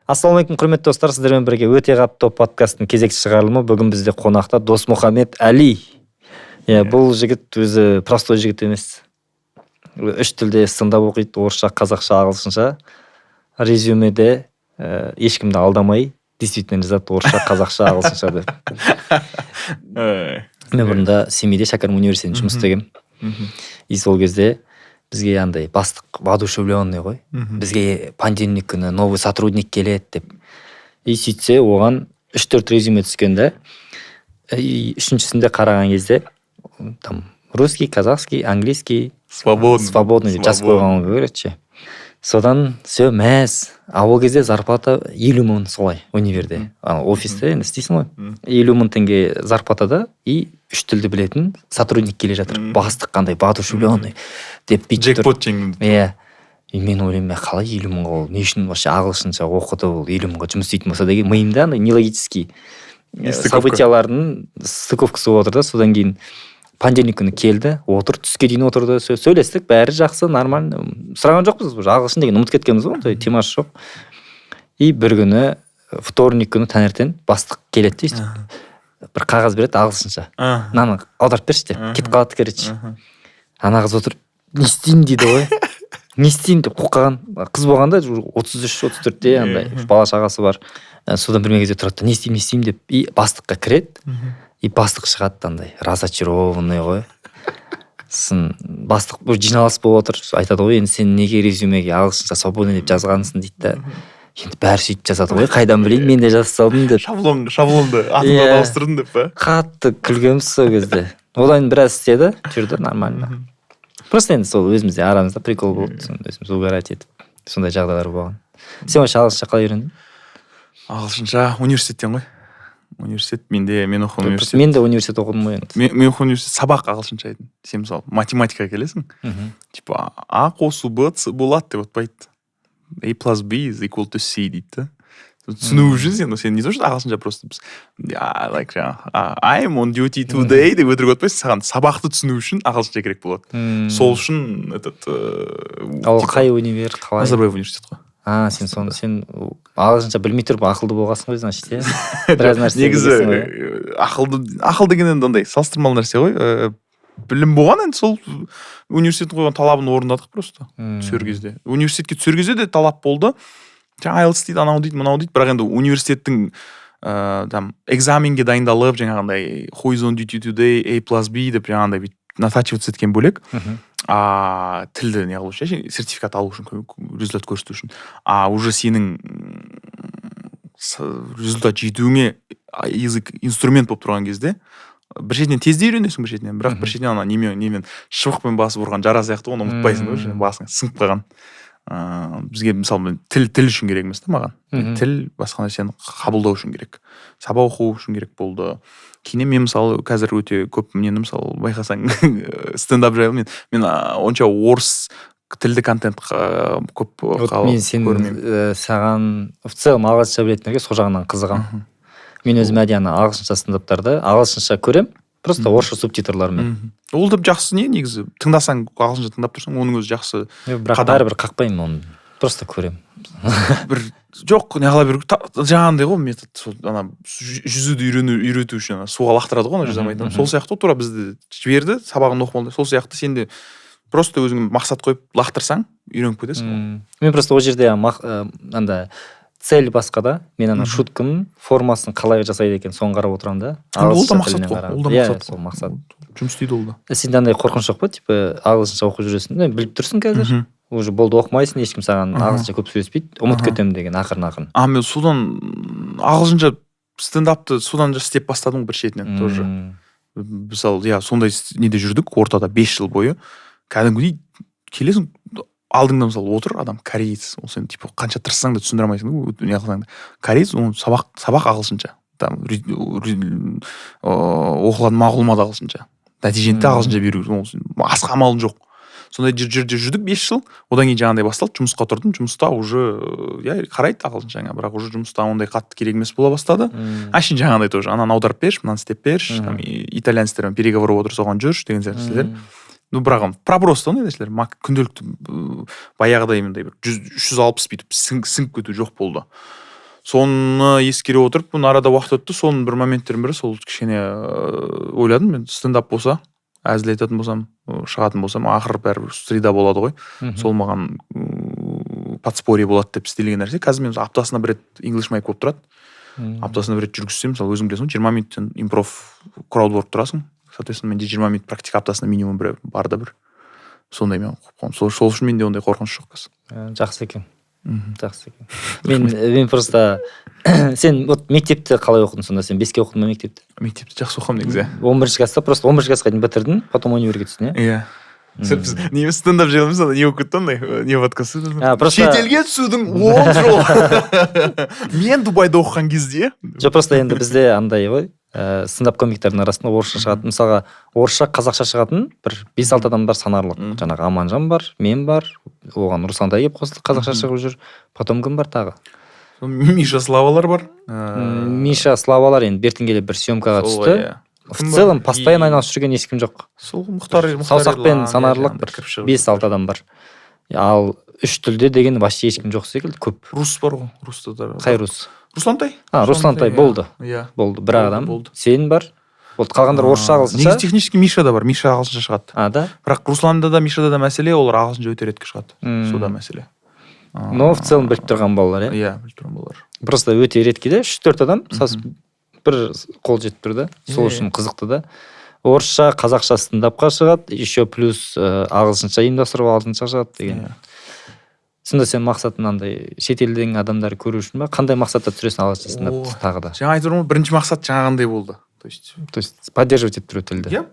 Ассалаумағалейкум, құрметті достар! Сіздермен бірге «Өте қатты топ» подкасттың кезекті шығарылымы. Бүгін бізде қонақта Досмұхамед Әли. Иә, бұл жігіт өзі простой жігіт емес, үш тілде стендап оқиды: орысша, қазақша, ағылшынша. Резюмеде ешкімді алдамай, действительно жазады «орысша, қазақша, ағылшынша» деп. Мен бұрында Семейде Шәкәрім университетінде жұмыс істегенмін. И сол кезде бізге андай бастық воодушевленный ғой, бізге понедельник күні новый сотрудник келеді деп. И сөйтсе, оған үш төрт резюме түскен да. И үшіншісінде қараған кезде там русский, казахский, английский свободный. Свободный деп жазып қойған ғой, короче. Содан все, мәз. А ол кезде зарплата 50 000 солай универде. Ана офисте енді істейсің ғой, 50 000 теңге зарплатада. И үш тілді білетін сотрудник келе жатыр. Бастық қандай воодушевленный деп бүйтіп тұр. Джекпот жеңдім. Иә, и мен ойлаймын: «Мә, қалай 50 000-ға? Ол не үшін вообще ағылшынша оқыды? Ол 50 000-ға жұмыс істейтін болса» деген миымда андай нелогический Нестыковка. событиялардың стыковкасы болып отыр да. Содан кейін понедельник күні келді, отыр, түске дейін отырды, сөйлестік, бәрі жақсы, нормально. Сұраған жоқпыз, уже ағылшын деген ұмытып кеткенбіз ғой, ондай темасы жоқ. И бір күні, вторник күні таңертең бастық келеді де, өйстіп бір қағаз береді ағылшынша: «Мынаны аударып берші» деп. Кетіп қалады, короче. Ана қыз отырып: «Не істеймін?» – дейді ғой. «Не істеймін?» – деп қуып қалған. Қыз болғанда 33-34-те, андай бала шағасы бар. Содан бір кезде тұрады да: «Не істеймін, не істеймін?» – деп. И бастыққа кіреді. И бастық шығады андай разочарованный ғой. Сосын бастық, бір жиналыс болып отыр, айтады ғой: «Енді сен неге резюмеге ағылшынша свободный деп жазғансың?» – дейді да. «Енді бәрі сөйтіп жазады ғой, қайдан білейін, мен де жаза салдым» деп. Шаблонды атында ауыстырдым деп па? Қатты күлгенбіз сол кезде. Одан кейін біраз істеді, жүрді нормально. Просто енді сол өзімізде, арамызда прикол болды, соны өзіміз угорать етіп, сондай жағдайлар болған. Сен вообще ағылшынша қалай үйрендің? Ағылшынша университеттен ғой. Университет менде, мен оқыған университет. Мен де университет оқыдым ғой енді. Мен оқыған университет сабақ ағылшынша еді. Сен, мысалы, математикаға келесің, типа а қосу б с болады деп отпайды, a plus b is equal to c дейді да. Түсіну үшін сен не то что ағылшынша, просто біз like жаңағы «I'm on duty today» деп өтірік отпайсың. Саған сабақты түсіну үшін ағылшынша керек болады. Сол үшін этот Ал типа, қай универ, қалай? Назарбаев университет қой. А, сен соны, сен ағылшынша білмей тұрып ақылды болғансың ғой, значит, иә, біраз нәрсе Негізі білесің ғой, иә? Ақылды, ақыл деген енді андай салыстырмалы нәрсе ғой. Білім болған енді, сол университеттің қойған талабын орындадық просто. Түсер кезде, университетке түсер кезде де талап болды: жаңа IELTS дейді, анау дейді, мынау дейді. Бірақ енді университеттің там экзаменге дайындалып, жаңағындай «Who is on duty today? A plus B» деп жаңағындай бүйтіп натачиваться еткен бөлек. А тілді не қылу үшін ше, сертификат алу үшін, результат көрсету үшін. А уже сенің результат жетуіңе язык инструмент болып тұрған кезде, бір шетінен тез де үйренесің, бір шетінен, бірақ бір шетінен ана немен, шыбықпен басып ұрған жара сияқты, оны ұмытпайсың да, уже басыңа сіңіп қалған. Бізге мысалы, мен тіл үшін керек емес та маған. Тіл басқа нәрсені қабылдау үшін керек, сабақ оқу үшін керек болды. Кейіннен мен, мысалы, қазір өте көп нені, мысалы, байқасаң, стендап жайлы мен онша орыс тілді контент көп Вот мен сен көрмеймін. Саған, в целом ағылшынша білетіндерге сол жағынан қызығамын. Мен өзім әдейі ана ағылшынша стендаптарды ағылшынша көремін, просто орысша субтитрлармен. Ол да жақсы не негізі, тыңдасаң, ағылшынша тыңдап тұрсаң, оның өзі жақсы Бірақ қадам. бәрібір қақпаймын оны, просто көремін. Бір жоқ, не қыла беру, жаңағындай ғой метод, сол ана жүзуді үйрету үшін ана суға лақтырады ғой ана жүзе алмайтын. Сол сияқты ғой, тура бізді жіберді, сабағын оқып алды. Сол сияқты сен де просто өзіңе мақсат қойып лақтырсаң, үйреніп кетесің ғой. Мен просто ол жерде анда цель басқа да, мен ана шутканың формасын қалай жасайды екен, соны қарап отырамын да. Енді ол да Ағылшынша мақсат тілінен қой. қарап. Ол да Иә, мақсат сол қой. мақсат. Жұмыс істейді ол да. Сенде андай қорқыныш жоқ па, типа ағылшынша оқып жүресің, ну, біліп тұрсың қазір, уже болды, оқымайсың, ешкім саған ағылшынша көп сөйлеспейді, ұмытып кетемін деген ақырын ақырын? А мен содан ағылшынша стендапты содан істеп бастадым ғой бір шетінен тоже. Мысалы, иә, сондай неде жүрдік ортада 5 жыл бойы. Кәдімгідей келесің, алдыңда, мысалы, отыр адам кореец, ол сен типа қанша тырыссаң да түсіндіре алмайсың да, не қылсаң да. Кореец, оның сабақ ағылшынша, там оқылатын мағлұмат ағылшынша, нәтижені де ағылшынша беру керек, ол басқа амалың жоқ. Сондай жерде жүрдік 5 жыл. Одан кейін жаңағыдай басталды, жұмысқа тұрдым. Жұмыста уже иә, қарайды ағылшыншаңа, бірақ уже жұмыста ондай қатты керек емес бола бастады. Әшейін жаңағыдай тоже ананы аударып берші, мынаны істеп берші, там итальянецтермен переговор болып отыр, соған жүрші деген сияқты нәрселер. Ну, бірақ проброс та ондай нәрселер күнделікті, баяғыдай мындай бір 100, 360 бүйтіп сіңіп кету жоқ болды. Соны ескере отырып, бұны арада уақыт өтті, соның бір моменттердің бірі сол кішкене ойладым мен, стендап болса, әзіл айтатын болсам, шығатын болсам, ақыры бәрібір среда болады ғой. Сол маған подспорье болады деп істелген нәрсе. Қазір мен аптасына бір рет English mic болып тұрады. Аптасына бір рет жүргізсем, мысалы, өзің білесің ғой, 20 минут сен импров, crowd work тұрасың. Соответственно, менде 20 минут практика аптасына минимум бір бар да бір. Сондай мен қойып қойғанмын. Сол үшін менде ондай қорқыныш жоқ қазір. Жақсы екен. Жақсы екен. Мен просто, сен вот мектепті қалай оқыдың сонда? Сен 5-ке оқыдың ба мектепті? Мектепті жақсы оқығанмын негізі. 11 класста, просто 11 классқа дейін бітірдің, потом универге түстің, иә? Иә. Біз не стендап жайлы ана не болып кетті, андай не подкаст. А, просто Шетелге түсудің 10 жолы. Мен Дубайда оқыған кезде. Жоқ, просто енді бізде андай ғой, стендап комиктердің арасында орысша шығатын, мысалға, орысша, қазақша шығатын бір бес алты адамдар санарлық. Жаңағы Аманжан бар, мен бар, оған Руслан да келіп қосылды, қазақша шығып жүр. Потом кім бар тағы? Миша, Славалар бар. Миша, Славалар енді бертін келе бір съемкаға Сол түсті. ғой, иә. В Кім бар? целом постоянно айналысып жүрген ешкім жоқ. Сол Мұхтар, Мұхтар Саусақпен Ерлан, санарлық иә, бір кіріп шығып бес алты адам бар. Ал үш тілде деген вообще ешкім жоқ секілді көп. Рус бар ғой, руста да. Қай рус? Руслантай. А, Руслантай, болды. Иә. Болды, бір Болды, адам. болды. Сен бар, болды, қалғандар орысша, ағылшынша. Негізі технически Миша да бар, Миша ағылшынша шығады. А, да? Бірақ Русланда да, Мишада да мәселе, олар ағылшынша өте редко шығады. Сода мәселе. Но в целом біліп тұрған балалар, иә? Иә, біліп тұрған балалар. Просто өте редкий да, үш төрт адам бір қол жетіп тұр да, сол үшін қызықты да. Орысша, қазақша стендапқа шығады, еще плюс ағылшынша ұйымдастырып, ағылшынша шығады деген. Сонда сен мақсатың андай шетелдің адамдары көру үшін ба? Қандай мақсатта түсіресің ағылшынша стендапты О, тағы да? Жаңа айтып тұрмын ғой, бірінші мақсат жаңағындай болды, то есть То есть поддерживать етіп тұру тілді. Иә.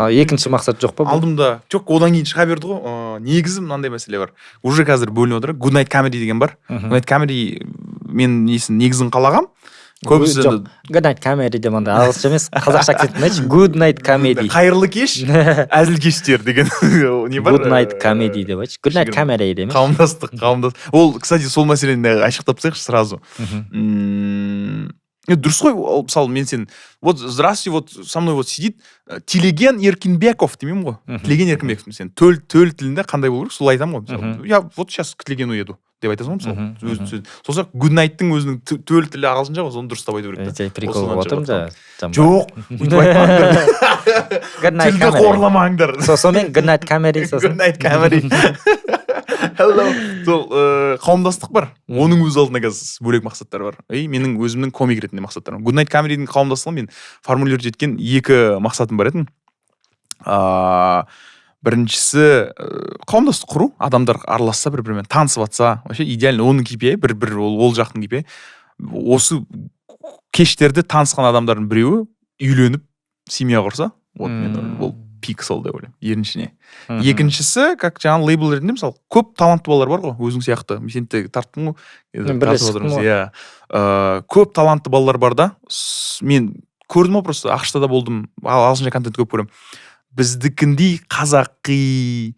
Ал екінші мақсат жоқ па бұл? Алдымда жоқ, одан кейін шыға берді ғой. Негізі мынандай мәселе бар, уже қазір бөлініп отыр, Good Night Comedy деген бар. Good Night Comedy мен несін, негізін қалағам, көбісі Жоқ, енді Good Night Comedy деп андай ағылшынша емес, қазақша акцентпен айтшы. Good Night Comedy. Қайырлы кеш, әзіл кештер деген не бар. Good Night Comedy деп айтшы. Good Night Кішігірім. Comedy емес. Қауымдастық. Ол, кстати, сол мәселені де айшықтап тастайықшы сразу. Дұрыс қой ол. Мысалы, мен сен вот здравствуйте, вот со мной вот сидит Телеген Еркинбеков демеймін ғой. Тілеген Еркінбеков. Сен төл тілінде қандай болу керек, солай айтамын ғой. Мысалы, я вот сейчас к Тілегену еду деп айтасың ғой, мысалы. Сол сияқты Good Night-тың өзінің төл тілі ағылшынша ғой, соны дұрыстап айту керек та. Жай прикол Осыдан қылып отырмын шығып жаңа. Жоқ, өйтіп айтпаңдар. Good Night Тілді Comedy. қорламаңдар. Сонымен Good Night Comedy сосын. Good Night Comedy. Hello. Сол қауымдастық бар. Оның өз алдына қазір бөлек мақсаттар бар. И менің өзімнің комик ретінде мақсаттарым. Good Night Comedy-дің қауымдастығы мен формулировать еткен екі мақсатым бар еді. Біріншісі қауымдастық құру, адамдар араласса, бір бірімен танысып жатса, вообще идеально. Оның KPI бір ол жақтың KPI. Осы кештерде танысқан адамдардың біреуі үйленіп, семья құрса, вот мен ол пик сол деп ойлаймын еріншіне. Екіншісі, как жаңағы лейбл ретінде, мысалы, көп талантты балалар бар ғой, өзің сияқты, мен сені де тарттым ғой. Мен бірге тартып шықтым отырмыз, ғой. Иә. Көп талантты балалар бар да. Мен көрдім ғой, просто АҚШ-та да болдым, ағылшынша контент көп көремін. Біздікіндей қазақи,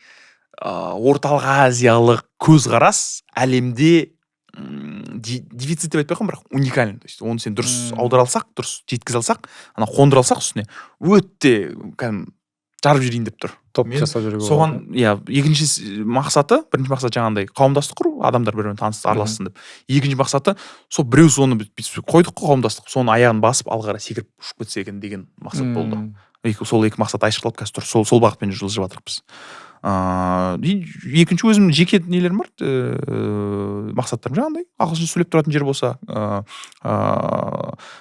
орталық азиялық көзқарас әлемде дефицит деп айтпай ақ қояйын, бірақ уникален. То есть оны сен дұрыс аудара алсақ, дұрыс жеткізе алсақ, ана қондыра алсақ үстіне, өте кәдімгі жарып жіберейін деп тұр. Топ Мен жасап жүруге соған болады. Иә, екінші мақсаты, бірінші мақсат жаңағындай қауымдастық құру, адамдар бір бірімен танысып, аралассын деп. Екінші мақсаты сол, біреу соны біз қойдық қой қауымдастық, соның аяғын басып, алға қарай секіріп ұшып кетсе екен деген мақсат болды. Сол екі мақсат айшықталып қазір тұр. Сол бағытпен жылжып жатырмыз. И екінші өзімнің жеке нелерім бар, мақсаттарым жаңағындай ағылшынша сөйлеп тұратын жер болса,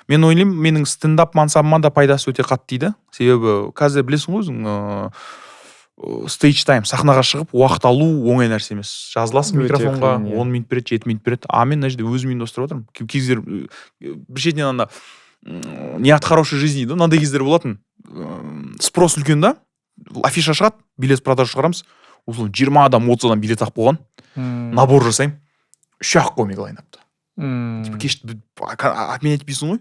мен ойлаймын, менің стендап мансабыма да пайдасы өте қатты тиді. Себебі қазір білесің ғой өзің, stage time, сахнаға шығып уақыт алу оңай нәрсе емес. Жазыласың Өте микрофонға, қиын, иә. 10 минут береді, 7 минут береді. А мен мына жерде өзім ұйымдастырып отырмын. Кей кездер бір шетінен ана не от хорошей жизни да, мынандай кездер болатын. Спрос үлкен да, афиша шығады, билет продажа шығарамыз. Условно, 20 адам, 30 адам билет алып қойған. Набор жасаймын. Үш ақ комик лайнапта. Типа кеш отменять етпейсің ғой.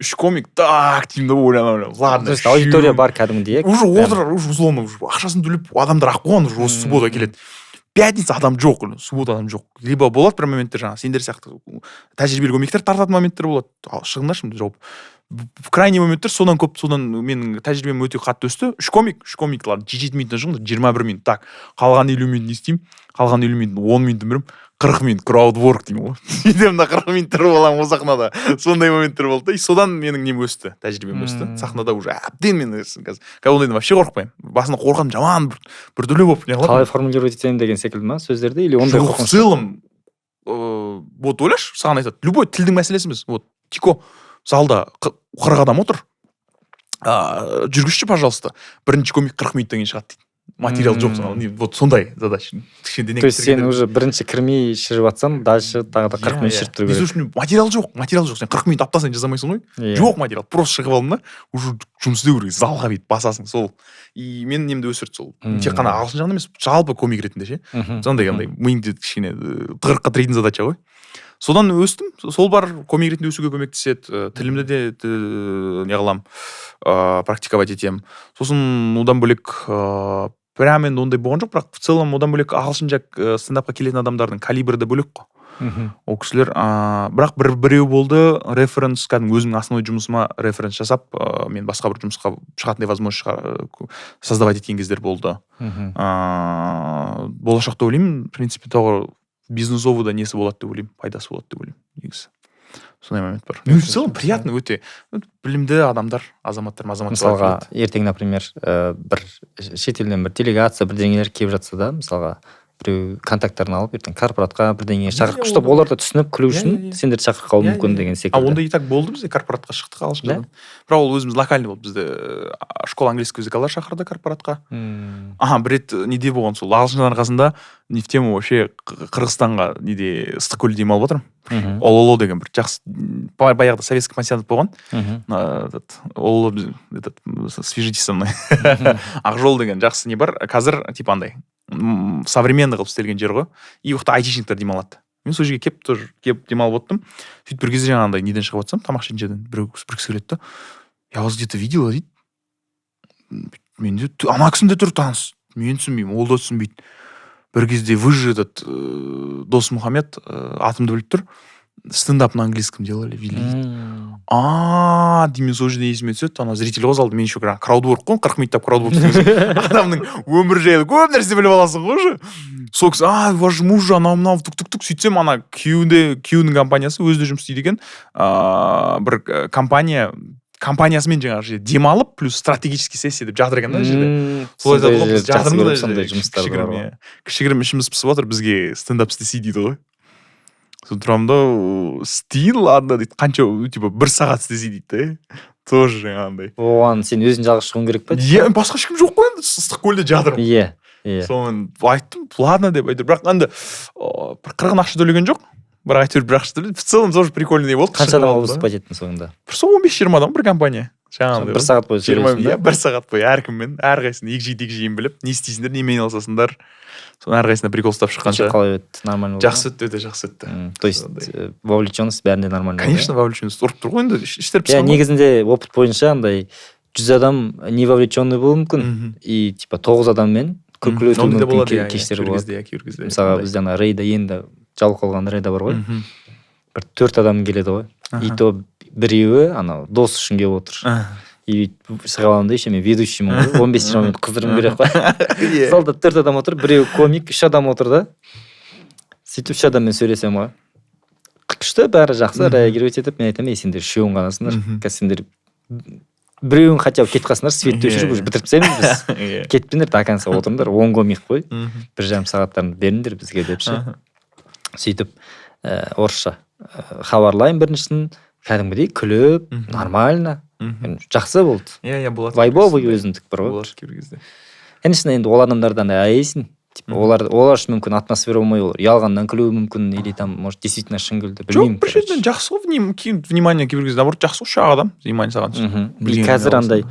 Үш комик, так, деймін да, ойланамын, ойланамын. Ладно, То есть аудитория үшеу. бар кәдімгідей, иә? Уже отыр, уже условно, уже ақшасын төлеп, адамдар ақ қойған, уже осы суббота келеді. Пятница адам жоқ, суббота адам жоқ. Либо болады бір моменттер, жаңағы сендер сияқты тәжірибелі комиктер тартатын моменттер болады. Ал шығыңдаршы жауап. В крайний моменттер содан көп, содан менің тәжірибем өте қатты өсті. Үш комик, үш комик, ладно, 7 минуттан шығыңдар, 21 минут. Так, қалған 50 минут не істеймін? Қалған 50 минут, 10 минутын беремін. 40 минут crowdwork деймін ғой, сөйтемін да, 40 минут тұрып аламын ғой сахнада. Сондай моменттер болды да. И содан менің нем өсті, тәжірибем өсті. Сахнада уже әбден мен қазір ондайдан вообще қорықпаймын. Басында қорқамын, жаман бір біртүрлі болып не қыламын. Қалай формулировать етемін деген секілді ма сөздерді или ондай Жоқ, в қорқыныш? целом, вот ойлашы, саған айтады, любой тілдің мәселесі емес. Вот тико залда 40 адам отыр, жүргізші, пожалуйста, бірінші комик 40 минуттан кейін шығады дейді, материал жоқ саған. Вот сондай задача кішкене. То есть сен уже бірінші кірмей шіріп жатсаң, дальше тағы да 40 минут шіріп тұру керек. Үшін материал жоқ, материал жоқ. Сен 40 минут апта сайын жаза алмайсың ғой. Жоқ материал, просто шығып алдың да, уже жұмыс істеу керек, залға бүйтіп басасың сол. И менің немді өсірді сол. Тек қана ағылшын жағынан емес, жалпы комик ретінде ше. Сондай андай миыңды кішкене тығырыққа тірейтін задача ғой. Содан өстім. Сол бар, комик ретінде өсуге көмектеседі. Тілімді де не қыламын, практиковать етемін. Сосын одан бөлек, прям енді ондай болған жоқ, бірақ в целом одан бөлек ағылшынша стендапқа келетін адамдардың калибрі де бөлек қой. Ол кісілер, бірақ біреу болды референс, кәдімгі өзімнің основной жұмысыма референс жасап, мен басқа бір жұмысқа шығатындай возможность создавать еткен кездер болды. Болашақта ойлаймын, в принципе, тағы бизнесовый да несі болады деп ойлаймын, пайдасы болады деп ойлаймын негізі. Сондай момент бар. Ну и в целом приятно өте. Ну, білімді адамдар, азаматтар, азамат. Мысалға, ертең, например, бір шетелден бір делегация, бірдеңелер келіп жатса да, мысалға, біреу контакттарын алып, ертең корпоратқа бірдеңеге шақырып, чтобы олар да түсініп күлу үшін Иә, иә, иә. сендерді шақырып қалуы мүмкін деген А секілді. Ондай и так болды, бізде корпоратқа шықтық ағылшыншадан, бірақ ол өзіміз локальный болды. Бізді школа английского языка лар шақырды корпоратқа. Аха, бір рет неде болған, сол ағылшындар арқасында, не в тему вообще, Қырғызстанға неде, Ыстықкөлде демалып жатырмын. Ололо деген бір жақсы, баяғыда советский пансионат болған. Этот Ололо, этот, свяжитесь со мной, Ақжол деген жақсы не бар қазір, типа андай современный қылып істелген жер ғой. И ол жақта айтишниктер демалады. Мен сол жерге келіп, тоже келіп демалып отырдым. Сөйтіп бір кезде жаңағындай неден шығып жатсам, тамақ ішетін жерден, біреу, бір кісі келеді да: «Я вас где то видела», — дейді. Мен де, ана кісінің де түрі таныс, мен түсінбеймін, ол да түсінбейді. Бір кезде: «Вы же этот, Дос Мұхаммед, атымды біліп тұр, стендап на английском делали, вели», — дейді. А, деймін, сол жерде есіме түседі, ана зритель ғой залда, мен еще crowdwork қой, 40 минуттап crowdwork істеген, адамның өмірі жайлы көп нәрсе біліп аласың ғой уже. Сол кісі: «А, ваш муж же, анау мынау тук тук тук». Сөйтсем, ана күйеуінде, күйеуінің компаниясы, өзі де жұмыс істейді екен, бір компаниясымен жаңағы жерде демалып, плюс стратегический сессия деп жатыр екен да ана жерде. Солай айтады ғой, біз жақсы жатырмыз көріп ана сондай жерде, жұмыстар бар кішігірім, ғой. иә, кішігірім ішіміз пысып жатыр, бізге стендап істесей дейді ғой. Сосын тұрамын да: «Істейін, ладно», — дейді. «Қанша?» Типа бір сағат істесей дейді да, тоже жаңағындай. Оған сен өзің жалғыз шығуың керек па? Иә, басқа ешкім жоқ қой енді, Ыстықкөлде жатырмын. иә иә Сонымен айттым: «Ладно», — деп әйтеуір. Бірақ енді бір қырғын ақша төлеген жоқ, бірақ әйтеуір бір ақша төледі. В целом тоже прикольный болды. Қанша Шығып адамға алдым да. выступать еттің соңында? Бір сол 15-20 адам, бір компания жаңағындай бір ғой. сағат бойы 20. сөйлейсің Иә, ба? бір сағат бойы әркіммен, әрқайсысын егжей тегжейін біліп, не істейсіңдер, немен айналысасыңдар, соның әрқайсысына прикол ұстап шыққанша. Қалай өтті, нормально болды ма? Жақсы өтті, өте жақсы өтті. То есть Сондай. Вовлеченность бәрінде нормально болды, Конечно, вовлеченность ұрып тұр ғой енді, іштері иә? пысқан ғой. Негізінде опыт бойынша андай 100 адам не вовлеченный болуы мүмкін и типа тоғыз адаммен күлкілі өтуі Ондай да мүмкін болады, иә, кештер кейбір болады. кезде, иә, кейбір кезде. Мысалға, Ондай. бізде ана Рейда, енді жабылып қалған Рейда бар ғой, бір төрт адам келеді ғой, и то біреуі анау дос үшін келіп отыр. И бүйтіп шыға аламын да, еще мен ведущий мін ғой, 15-20 минут қыздыруым керек қой. Залда төрт адам отыр, біреуі комик, үш адам отыр да. Сөйтіп үш адаммен сөйлесемін ғой, күшті, бәрі жақсы реагировать етіп. Мен айтамын: «Ей, сендер үшеуің ғанасыңдар, қазір сендер біреуің хотя бы кетіп қалсыңдар, светті өшіріп, уже бітіріп тастаймыз біз. Кетпеңдер, до конца отырыңдар, 10 комик қой, 1,5 сағаттарын беріңдер бізге», — деп ше. Сөйтіп орысша хабарлаймын біріншісін, кәдімгідей күліп, нормально, жақсы болды. Иә, болады. Вайбовый өзіндік бір ғой. Болады кейбір кезде. Конечно, енді ол адамдардан аяйсың типа, олар үшін мүмкін атмосфера болмай, олар ұялғаннан күлуі мүмкін, или там, может, действительно шын күлді, Жоқ, білмеймін. бір жерден жақсы ғой, кейін внимание кейбір кезде наоборот жақсы ғой, үш ақ адам внимание саған түсіп. И Білгенін қазір аласың. андай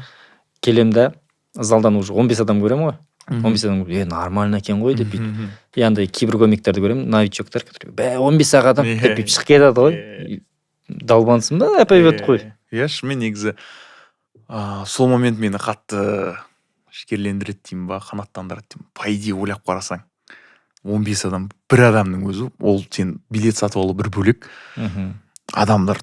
келемін да, залдан уже 15 адам көремін ғой. 15 адам, е, нормально екен ғой деп бүйтіп. И андай кейбір комиктерді көремін, новичоктар, которые: «Бә, 15 ақ адам», — деп бүйтіп шығып кетеді ғой. И долбансың ба, әп қой. Иә, шынымен негізі сол момент мені қатты жігерлендіреді деймін ба, қанаттандырады деймін. По идее, ойлап қарасаң, 15 адам, бір адамның өзі ол сен билет сатып алу бір бөлек. Адамдар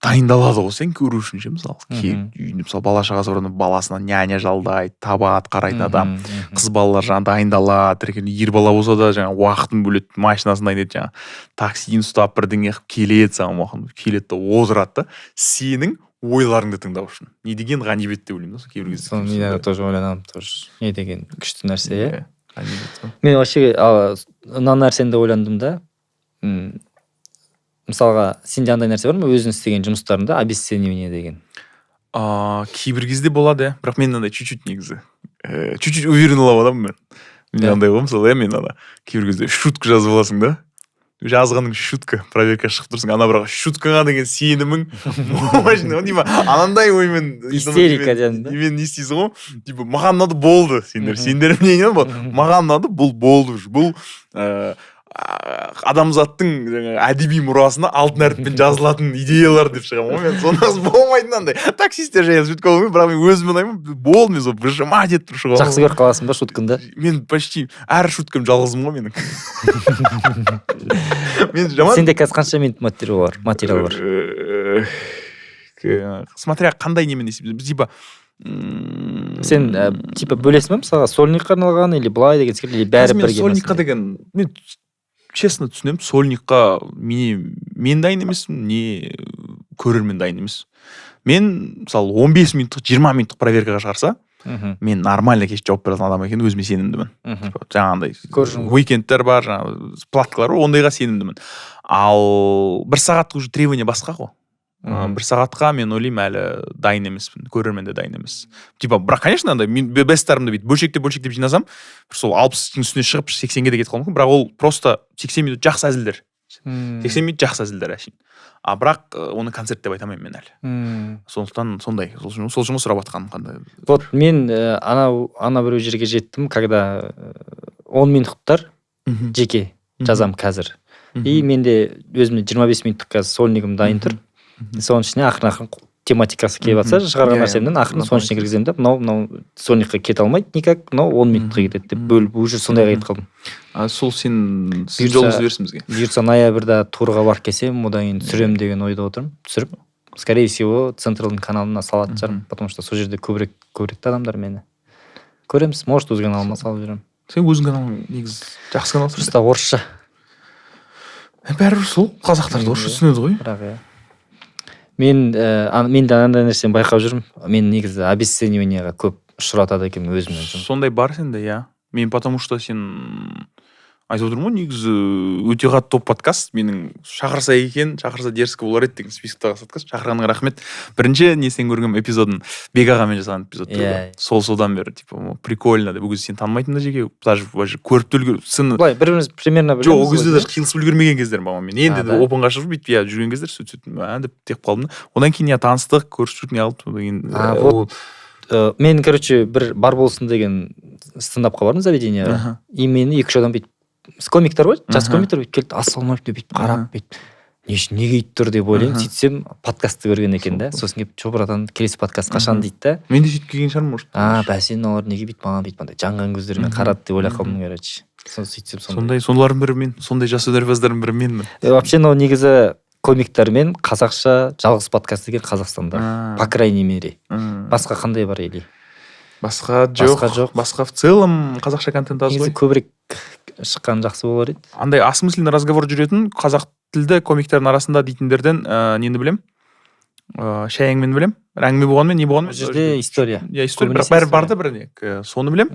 Дайындалады ғой сен көру үшін ше, мысалы. Үйінде, мысалы, бала шағасы бар адам баласына няня жалдайды, табады, қарайтын адам. Қыз балалар жаңағы дайындалады, тіркеліп, ер бала болса да, жаңағы уақытын бөледі, машинасын дайындайды, жаңағы таксиін ұстап, бірдеңе қылып келеді, саған уақытын келеді да отырады да сенің ойларыңды тыңдау үшін. Не деген ғанибет деп ойлаймын да сол кейбір кезде. Соны мен тоже ойланамын, тоже не деген күшті нәрсе, иә. Иә, ғанибет сол. Мен вообще мына нәрсені де ойландым да. Мысалға, сенде андай нәрсе бар ма, өзің істеген жұмыстарыңда обесценивание деген? Кейбір кезде болады, иә, бірақ мен андай чуть чуть негізі чуть чуть уверен адаммын мен. Мен андай ғой, мысалы, иә, мен ана кейбір кезде шутка жазып аласың да, жазғаның шутка, проверка шығып тұрсың, ана бірақ шуткаға деген сенімің мощный ғой, типа анандай оймен. Истерика дедім да. Немен не істейсің ғой, типа маған ұнады, болды, сендер сендер мнение болды, маған ұнады, бұл болды уже, бұл адамзаттың жаңағы әдеби мұрасына алтын әріппен жазылатын идеялар деп шығамын ғой мен. Сонда болмайтын андай таксисттер жайлы шутка болмайды, бірақ мен өзім ұнаймын, болды, мен сол выжимать етіп тұрып шығамын. Жақсы көріп қаласың ба шуткаңды? Мен почти әр шуткам жалғызым ғой менің, мен жаман. Сенде қазір қанша минут материал бар? Смотря қандай немен есептейміз, типа Сен типа бөлесің ба, мысалға, сольникқа арналған или былай деген секілді, или бәрі Қазір мен бірге сольникқа ма? деген, мен честно түсінемін, сольникқа мен дайын емеспін, не көрермен дайын емес. Мен, мысалы, 15 минуттық, 20 минуттық проверкаға шығарса, мен нормально кеш жауап беретін адам екенін өзіме сенімдімін. Типа, жаңағындай Көршің. уикендтер бар, жаңағы платкалар бар, ондайға сенімдімін. Ал бір сағаттық уже требование басқа ғой. Бір сағатқа мен ойлаймын, әлі дайын емеспін, көрермен де дайын емес, типа. Бірақ, конечно, андай мен бесттарымды бүйтіп бөлшектеп бөлшектеп жинасам, бір сол 60-тың үстіне шығып, 80-ге де кетіп қалуым мүмкін, бірақ ол просто 80 минут жақсы әзілдер, 80 минут жақсы әзілдер әшейін. А бірақ оны концерт деп айта алмаймын мен әлі. Сондықтан сондай, сол үшін сұрап жатқаным қандай. Вот мен анау ана біреу жерге жеттім, когда 10 минуттар жеке жазамын қазір. И менде өзімде 25 минуттық қазір сольнигім дайын тұр. Соның ішіне ақырын ақырын тематикасы келіп жатса, шығарған Иә, иә. нәрсемнен ақырын соның ішіне кіргіземін да, мынау мынау сольникқа кете алмайды никак, мынау 10 минутқа кетеді деп бөліп, уже сондайға кетіп қалдым. А сол сен Бұйырса- жолыңызды берсін бізге. Бұйыртса, ноябрьда турға барып келсем, одан кейін түсіремін деген ойда отырмын. Түсіріп, скорее всего, Централдың каналына салатын шығармын, потому что сол жерде көбірек көреді да адамдар мені. Көреміз, может, өз каналыма салып жіберемін. Сен өзің каналың негізі жақсы канал. Просто орысша. Бәрібір сол қазақтар да орысша түсінеді ғой. Бірақ иә, мен мен де андай нәрсені байқап жүрмін, мен негізі обесцениваниеға көп ұшыратады екенмін өзімнен өзім. Сондай бар сенде, иә. Мен потому что сен айтып отырмын ғой, негізі өте қатты топ подкаст менің, шақырса екен, шақырса дерзко болар еді деген списоктағы подкаст. Шақырғаныңа рахмет. Бірінші несін көргенмін, эпизодын, Бек ағамен жасаған эпизод. Сол содан бері типа прикольно деп. Ол кезде сені танымайтынмын да жеке, даже вообще көріп те үлгер сыны Былай бір біріміз примерно Жоқ, ол білеміз кезде ғой, даже қиылысып үлгермеген кездерім, по моему. Мен енді А, да? опенға шығып, бүйтіп, иә, жүрген кездер, сөйтіп сөйтіп мә деп деп қалдым да. Одан кейін, иә, таныстық, көрісіп, не қылып, одан кейін А, вот. Мен, короче, бір бар болсын деген стендапқа бардым, заведениеға. И мені екі үш адам бүйтіп, комиктер ғой, жас комиктер, бүйтіп келді, ассалаумағалейкум деп бүйтіп қарап, бүйтіп не үшін, неге өйтіп тұр деп ойлаймын. Сөйтсем, подкастты көрген екен да. Сосын келіп: «Че, братан, келесі подкаст қашан?» дейді да. Мен де сөйтіп келген шығармын, может. А, бәсе, мыналар неге бүйтіп маған бүйтіп андай жанған көздерімен қарады деп ойлап қалдым, короче. Сосын сөйтсем, сондай. Сондай, солардың бірі мен, сондай жас өнерпаздардың бірі менмін. Вообще мынау негізі комиктермен қазақша жалғыз подкаст екен Қазақстанда, по крайней мере. Басқа қандай бар или? Басқа жоқ. Басқа жоқ. Басқа в целом қазақша контент аз Негізі ғой. көбірек шыққан жақсы болар еді. Андай осмысленный разговор жүретін қазақ тілді комиктердің арасында дейтіндерден нені білем, шай әңгімені білем. Бір әңгіме болғанмен, не болғанмен. Ол жерде история. Иә, история, бірақ Көбінесе бәрі бар история. да, бір не соны білем.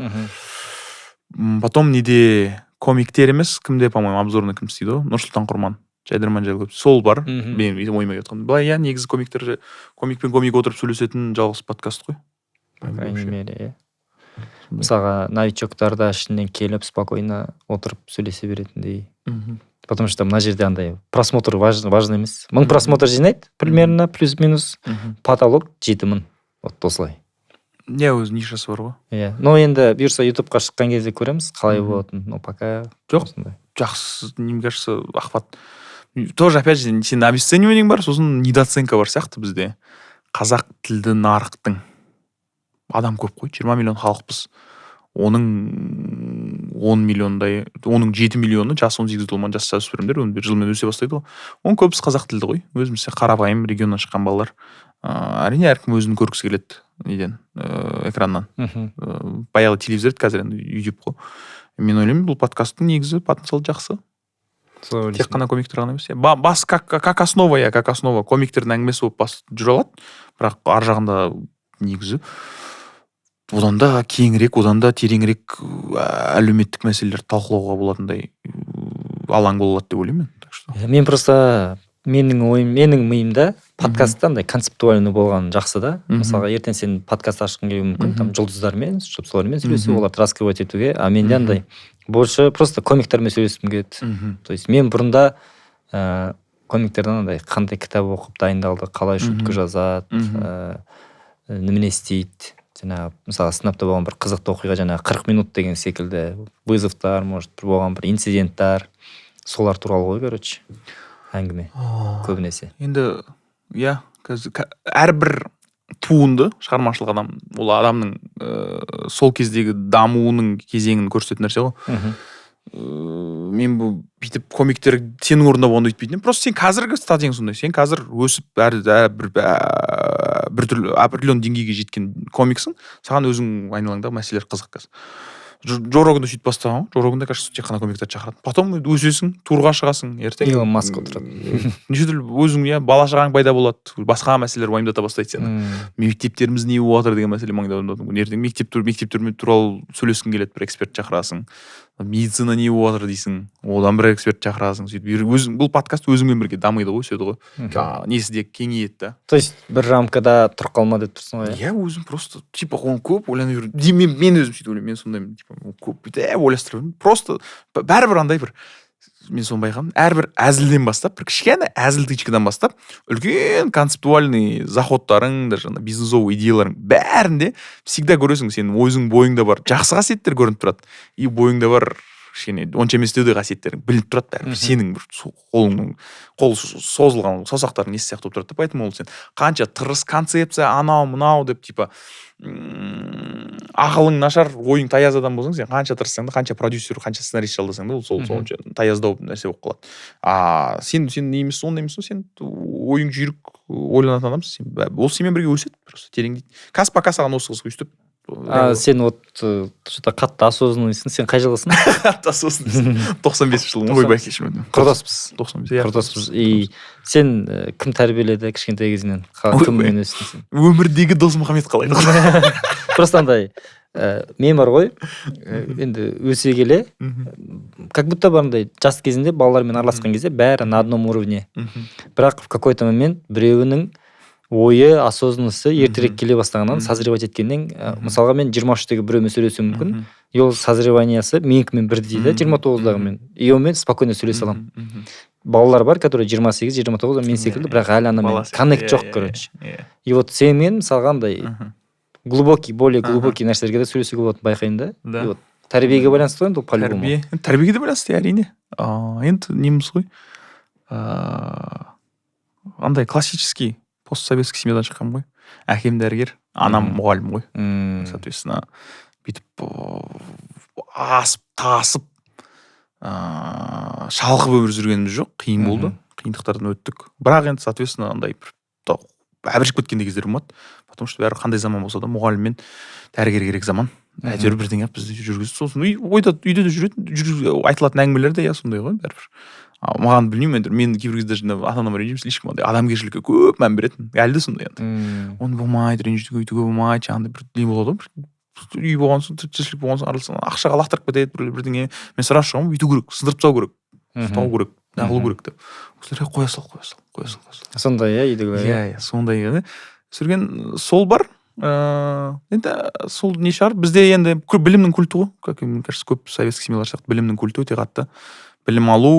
Потом неде, комиктер емес, кімде, по моему, обзорный кім істейді ғой, Нұрсұлтан Құрман, Жайдарман жайлы көп сол бар. Менің ойыма келіп жатқан былай, иә, негізі комиктер, комик пен комик отырып сөйлесетін жалғыз подкаст қой. По крайней мере, иә. Сондай. Мысалға, новичоктар да ішінен келіп, спокойно отырып сөйлесе беретіндей. Потому что мына жерде андай просмотр важно емес. 1000 просмотр жинайды примерно, плюс минус потолок 7000, вот осылай. Иә, өз нишасы бар ғой. Иә, но енді бұйырса, ютубқа шыққан кезде көреміз қалай болатынын, но пока Жоқ. осындай. Жақсы, мне кажется, охват тоже, опять же, сенің обесцениваниең бар, сосын недооценка бар сияқты бізде қазақ тілді нарықтың. Адам көп қой, 20 миллион халықпыз, оның 10 миллиондай, оның 7 миллионы жасы 18 толмаған жас жасөспірімдер, оның бір жылмен өсе бастайды ғой. Оның көбісі қазақ тілді ғой, өзімізше қарапайым регионнан шыққан балалар. Әрине, әркім өзін көргісі келеді неден, экраннан. Баяғы телевизор еді, қазір енді YouTube қой. Мен ойлаймын, бұл подкасттың негізі потенциалы жақсы. Солай Тек ойлайсың. қана комиктер ғана емес, иә. Бас как основа, иә, как основа комиктердің әңгімесі болып бас жүре алады, бірақ ар жағында негізі одан да кеңірек, одан да тереңірек әлеуметтік мәселелерді талқылауға болатындай алаң бола алады деп ойлаймын мен, так что. Мен просто, менің ойым, менің миымда подкастта андай концептуальный болған жақсы да. Мысалға, ертең сен подкаст ашқың келуі мүмкін, там жұлдыздармен, чтобы солармен сөйлесу, оларды раскрывать етуге. А менде андай больше просто комиктермен сөйлескім келеді. То есть мен бұрында комиктерден андай қандай кітап оқып дайындалды, қалай шутка жазады, немене істейді, жаңағы, мысалы, сынапта болған бір қызықты оқиға, жаңағы 40 минут деген секілді вызовтар, может, бір болған бір инциденттар, солар туралы ғой, короче, әңгіме көбінесе. Енді иә, қазір әрбір туынды шығармашылық адам, ол адамның сол кездегі дамуының кезеңін көрсететін нәрсе ғой. Мен бұл бүйтіп комиктер сенің орнында болғанда өйтпейтін едім. Просто сен қазіргі стадияң сондай, сен қазір өсіп, әр, әр бір біртүрлі определенный деңгейге жеткен комиксің, саған өзің айналаңдағы мәселелер қызық. Қазір Джо Роган да сөйтіп бастаған ғой. Джо Роган да, кажется, тек қана комиктерді шақырады. Потом өсесің, турға шығасың ертең. Илон Маск отырады. Неше түрлі өзің, иә, бала шағаң пайда болады, басқа мәселелер уайымдата бастайды сені. Мектептеріміз не болып жатыр деген мәселе маңдауында мүмкін. Ертең мектеп туралы сөйлескің келеді, бір эксперт шақырасың. Медицина не болып жатыр дейсің, одан бір эксперт шақырасың. Сөйтіп өзің, бұл подкаст өзіңмен бірге дамиды ғой, өседі ғой. Несі де кеңейеді да. То есть бір рамкада тұрып қалма деп тұрсың ғой, иә? Иә, өзім просто типа оны көп ойлана беремін. Мен өзім сөйтіп ойлаймын, мен сондаймын, типа көп бүйтіп ойластыра беремін. Просто бәрібір андай бір, мен соны байқадым, әрбір әзілден бастап, бір кішкене әзіл тычкадан бастап, үлкен концептуальный заходтарың, даже ана бизнесовый идеяларың бәрінде всегда көресің, сенің өзің бойыңда бар жақсы қасиеттер көрініп тұрады и бойыңда бар кішкене онша емес деу қасиеттерің білініп тұрады бәрібір. Сенің бір қолыңның қол созылған саусақтарың несі сияқты болып тұрады да. Поэтому ол сен қанша тырыс, концепция анау мынау деп, типа ақылың нашар, ойың таяз адам болсаң, сен қанша тырыссаң да, қанша продюсер, қанша сценарист жалдасаң да, ол сол сонша таяздау нәрсе болып қалады. А сен не емессің, ондай емессің, сен ойың жүйрік, ойланатын адамсың, сен ол сенімен бірге өседі, просто тереңдейді. Қазір пока саған осы қызық өйстіп. А сен вот что-то қатты осознанныйсың. Сен қай жылғысың? Қатты осознанныйсың. 95-жылғымын. Ойбай, кешірім өтінемін. Құрдаспыз. 95, иә. Құрдаспыз. И сен кім тәрбиеледі кішкентай кезіңнен? Ойбай. Кіммен өстің сен? Өмірдегі Досмұхамед қалай? Просто андай мен бар ғой, енді өсе келе как будто бір андай жас кезінде балалармен араласқан кезде бәрі на одном уровне, бірақ в какой-то момент біреуінің ойы, осознанности ертерек келе бастағаннан, созревать еткеннен, мысалға, мен 23-тегі біреумен сөйлесуім мүмкін, и ол созреваниясы менікімен бірдей да, 29-дағымен, и онымен спокойно сөйлесе аламын. Балалар бар, которые 28, 29, мен секілді, бірақ әлі анамен Бала секілді. Коннект жоқ, иә, короче. Иә. И вот сенімен, мысалға, андай глубокий, более глубокий нәрселерге де сөйлесуге болатынын байқаймын да. И вот тәрбиеге байланысты ғой енді ол по-любому. Тәрбие, тәрбиеге де байланысты, әрине. Енді неміз ғой, андай классический постсоветский семьядан шыққанмын ғой. Әкем дәрігер, анам мұғалім ғой. Соответственно, бүйтіп асып тасып, шалқып өмір сүргеніміз жоқ, қиын болды, қиындықтардан өттік. Бірақ енді, соответственно, андай бір әбіржіп кеткен де кездер болмады, потому что бәрі қандай заман болса да, мұғалім мен дәрігер керек заман. Әйтеуір бірдеңе қылып бізді жүргізді. Сосын үй ойда, үйде де жүретін, айтылатын әңгімелер де, иә, сондай ғой бәрібір. А маған, білмеймін енді, мен кейбір кезде даже ата анама ренжимін, слишком андай адамгершілікке көп мән беретін, әлі де сондай енді. Оны болмайды ренжітуге, өйтуге болмайды, жаңағыдай бір не болады ғой, бір үй болған соң, тіршілік болған соң, араласқан, ақшаға лақтырып кетеді біреулер бірдеңе. Мен сразу шығамын: өйту керек, сындырып тастау керек, ұстау керек, неғылу керек деп. Ол кісілер: «Қоя сал, қоя сал, қоя сал, қоя сал». Сондай, иә, үйдегілер? Иә, сондай еді. Сүрген сол бар. Енді сол не шығар, бізде енді білімнің культі ғой, как мне кажется, көп советский семьялар сияқты білімнің культі өте қатты. Білім алу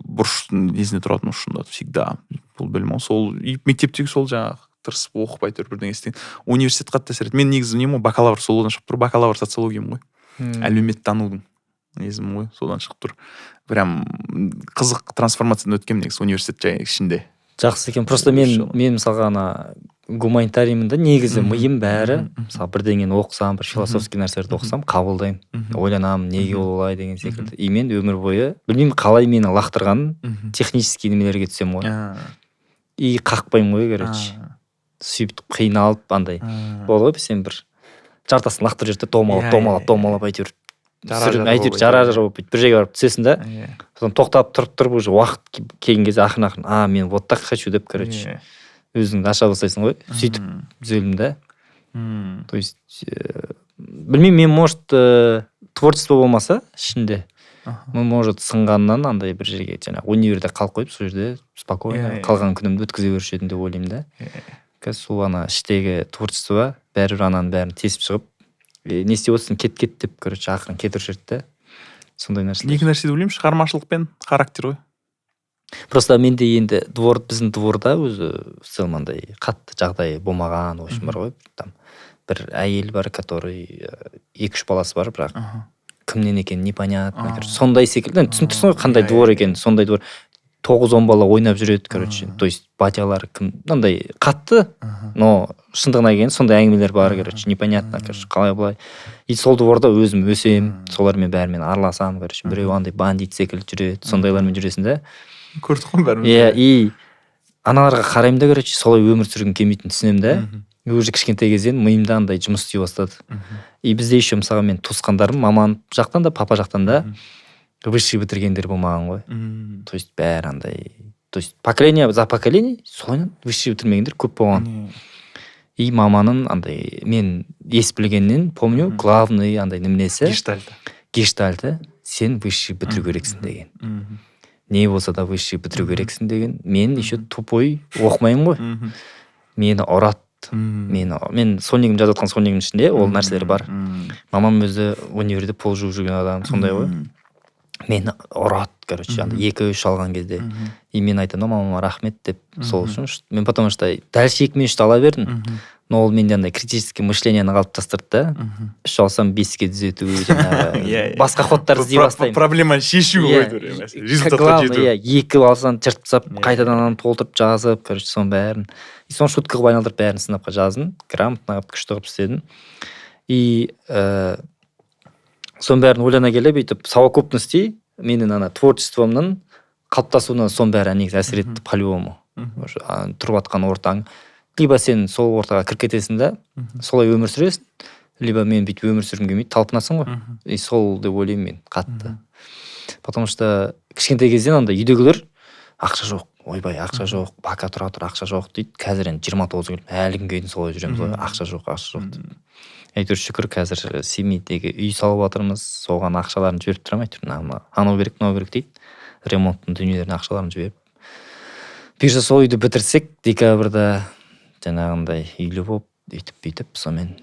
бұрыштың несінде тұратын ұшында всегда бұл білім алу. Сол и мектептегі сол жаңағы тырысып оқып, әйтеуір бірдеңе істеген. Университет қатты әсер етті. Мен негізі немін ғой, бакалавр содан шығып тұр, бакалавр социологиямын ғой. Әлеуметтанудың несімін ғой, содан шығып тұр. Прям қызық трансформациядан өткенмін негізі университет жай ішінде. Жақсы екен. Просто мен Иншалла. мен мысалға ана Гуманитариймін да негізі, миым бәрі. Мысалы, бірдеңені оқысам, бір философский нәрселерді оқысам, қабылдаймын, ойланамын, неге ол олай деген секілді. И мен өмір бойы, білмеймін, қалай мені лақтырғанын, технический немелерге түсемін ғой и қақпаймын ғой, короче. Сөйтіп қиналып, андай болады ғой, сен бір жартасын лақтырып жіберді да, домалап, домалап, домалап, әйтеуір әйтеуір жара жара болып, бүйтіп бір жерге барып түсесің да. Сосын тоқтап тұрып тұрып, уже уақыт келген кезде ақырын ақырын «а, мен вот так хочу» деп, короче, өзіңді аша бастайсың ғой. Сөйтіп түзелдім да. То есть білмеймін, мен, может, творчество болмаса ішінде, может, сынғаннан андай бір жерге, жаңағы универде қалып қойып, сол жерде спокойно Иә, иә. қалған күнімді өткізе беруші едім деп ойлаймын да. Қазір сол ана іштегі творчество бәрібір ананың бәрін тесіп шығып, «Е, не істеп отырсың, кет, кет» деп, короче, ақырын кетіруші еді да, сондай нәрселер. Екі нәрсе деп ойлаймын: шығармашылық пен характер ғой. Просто менде енді двор, біздің дворда өзі в целом андай қатты жағдай болмаған, в общем, бар ғой, там бір әйел бар, который екі үш баласы бар, бірақ кімнен екені непонятно. Короче, сондай секілді. Енді түсініп тұрсың ғой, қандай двор екенін. Сондай двор, 9-10 бала ойнап жүреді, короче. То есть батялары кім, мынандай қатты, но шындығына келгенде сондай әңгімелер бар, короче, непонятно, короче, қалай былай. И сол дворда өзім өсемін, солармен бәрімен араласамын, короче. Біреу андай бандит секілді жүреді, сондайлармен жүресің да. Көрдік қой бәріміз. Иә, и аналарға қараймын да, короче, солай өмір сүргім келмейтінін түсінемін да. И уже кішкентай кезден миымда андай жұмыс істей бастады. И бізде еще, мысалға, мен туысқандарым мамам жақтан да, папа жақтан да высший бітіргендер болмаған ғой. То есть бәрі андай, то есть поколение за поколение солай высший бітірмегендер көп болған. И маманың андай, мен ес білгеннен помню, главный андай неменесі, гештальт. Гештальты: сен высший бітіру керексің деген. Не болса да, высший бітіру керексің деген. Мен еще тупой, оқымаймын ғой. Мені ұрады. Мені, мен сольнигім, жазып жатқан сольнигімнің ішінде ол нәрселер бар. Мамам өзі универде пол жуып жүрген адам, сондай ғой. Мені ұрады, короче, андай екі үш алған кезде. И мен айтамын да мамама рахмет деп сол үшін. Мен потому что дальше екі мен үшті ала бердім, но ол менде андай критический мышлениені қалыптастырды да. Үш алсам, беске түзету, жаңағы Иә, иә. басқа ходтарды іздей бастаймын. Проблеманы шешу ғой, Иә, результатқа главное, жету. Иә, екі алсаң, жыртып тастап, қайтадан ананы толтырып жазып, короче, соның бәрін. И соны шутка қылып айналдырып, бәрін сынапқа жаздым, грамотно қылып, күшті қылып істедім. И соның бәрін ойлана келе, бүйтіп совокупности менің ана творчествомның қалыптасуына соның бәрі негізі әсер етті по любому. Уже тұрып жатқан ортаң, либо сен сол ортаға кіріп кетесің да, солай өмір сүресің, либо мен бүйтіп өмір сүргім келмейді, талпынасың ғой. И сол деп ойлаймын мен қатты, потому что кішкентай кезден андай үйдегілер «ақша жоқ, ойбай, ақша жоқ, пока тұра тұр, ақша жоқ» дейді. Қазір енді 29-ға келдім, әлі күнге дейін солай жүреміз ғой, ақша жоқ, ақша жоқ деп. Әйтеуір, шүкір, қазір Семейдегі үй салып жатырмыз, соған ақшаларын жіберіп тұрамын. Әйтеуір мына анау керек, мынау керек дейді, ремонттың дүниелеріне ақшаларын жіберіп. Бұйырса, сол үйді бітірсек, декабрьда жаңағындай үйлі болып, өйтіп бүйтіп, сонымен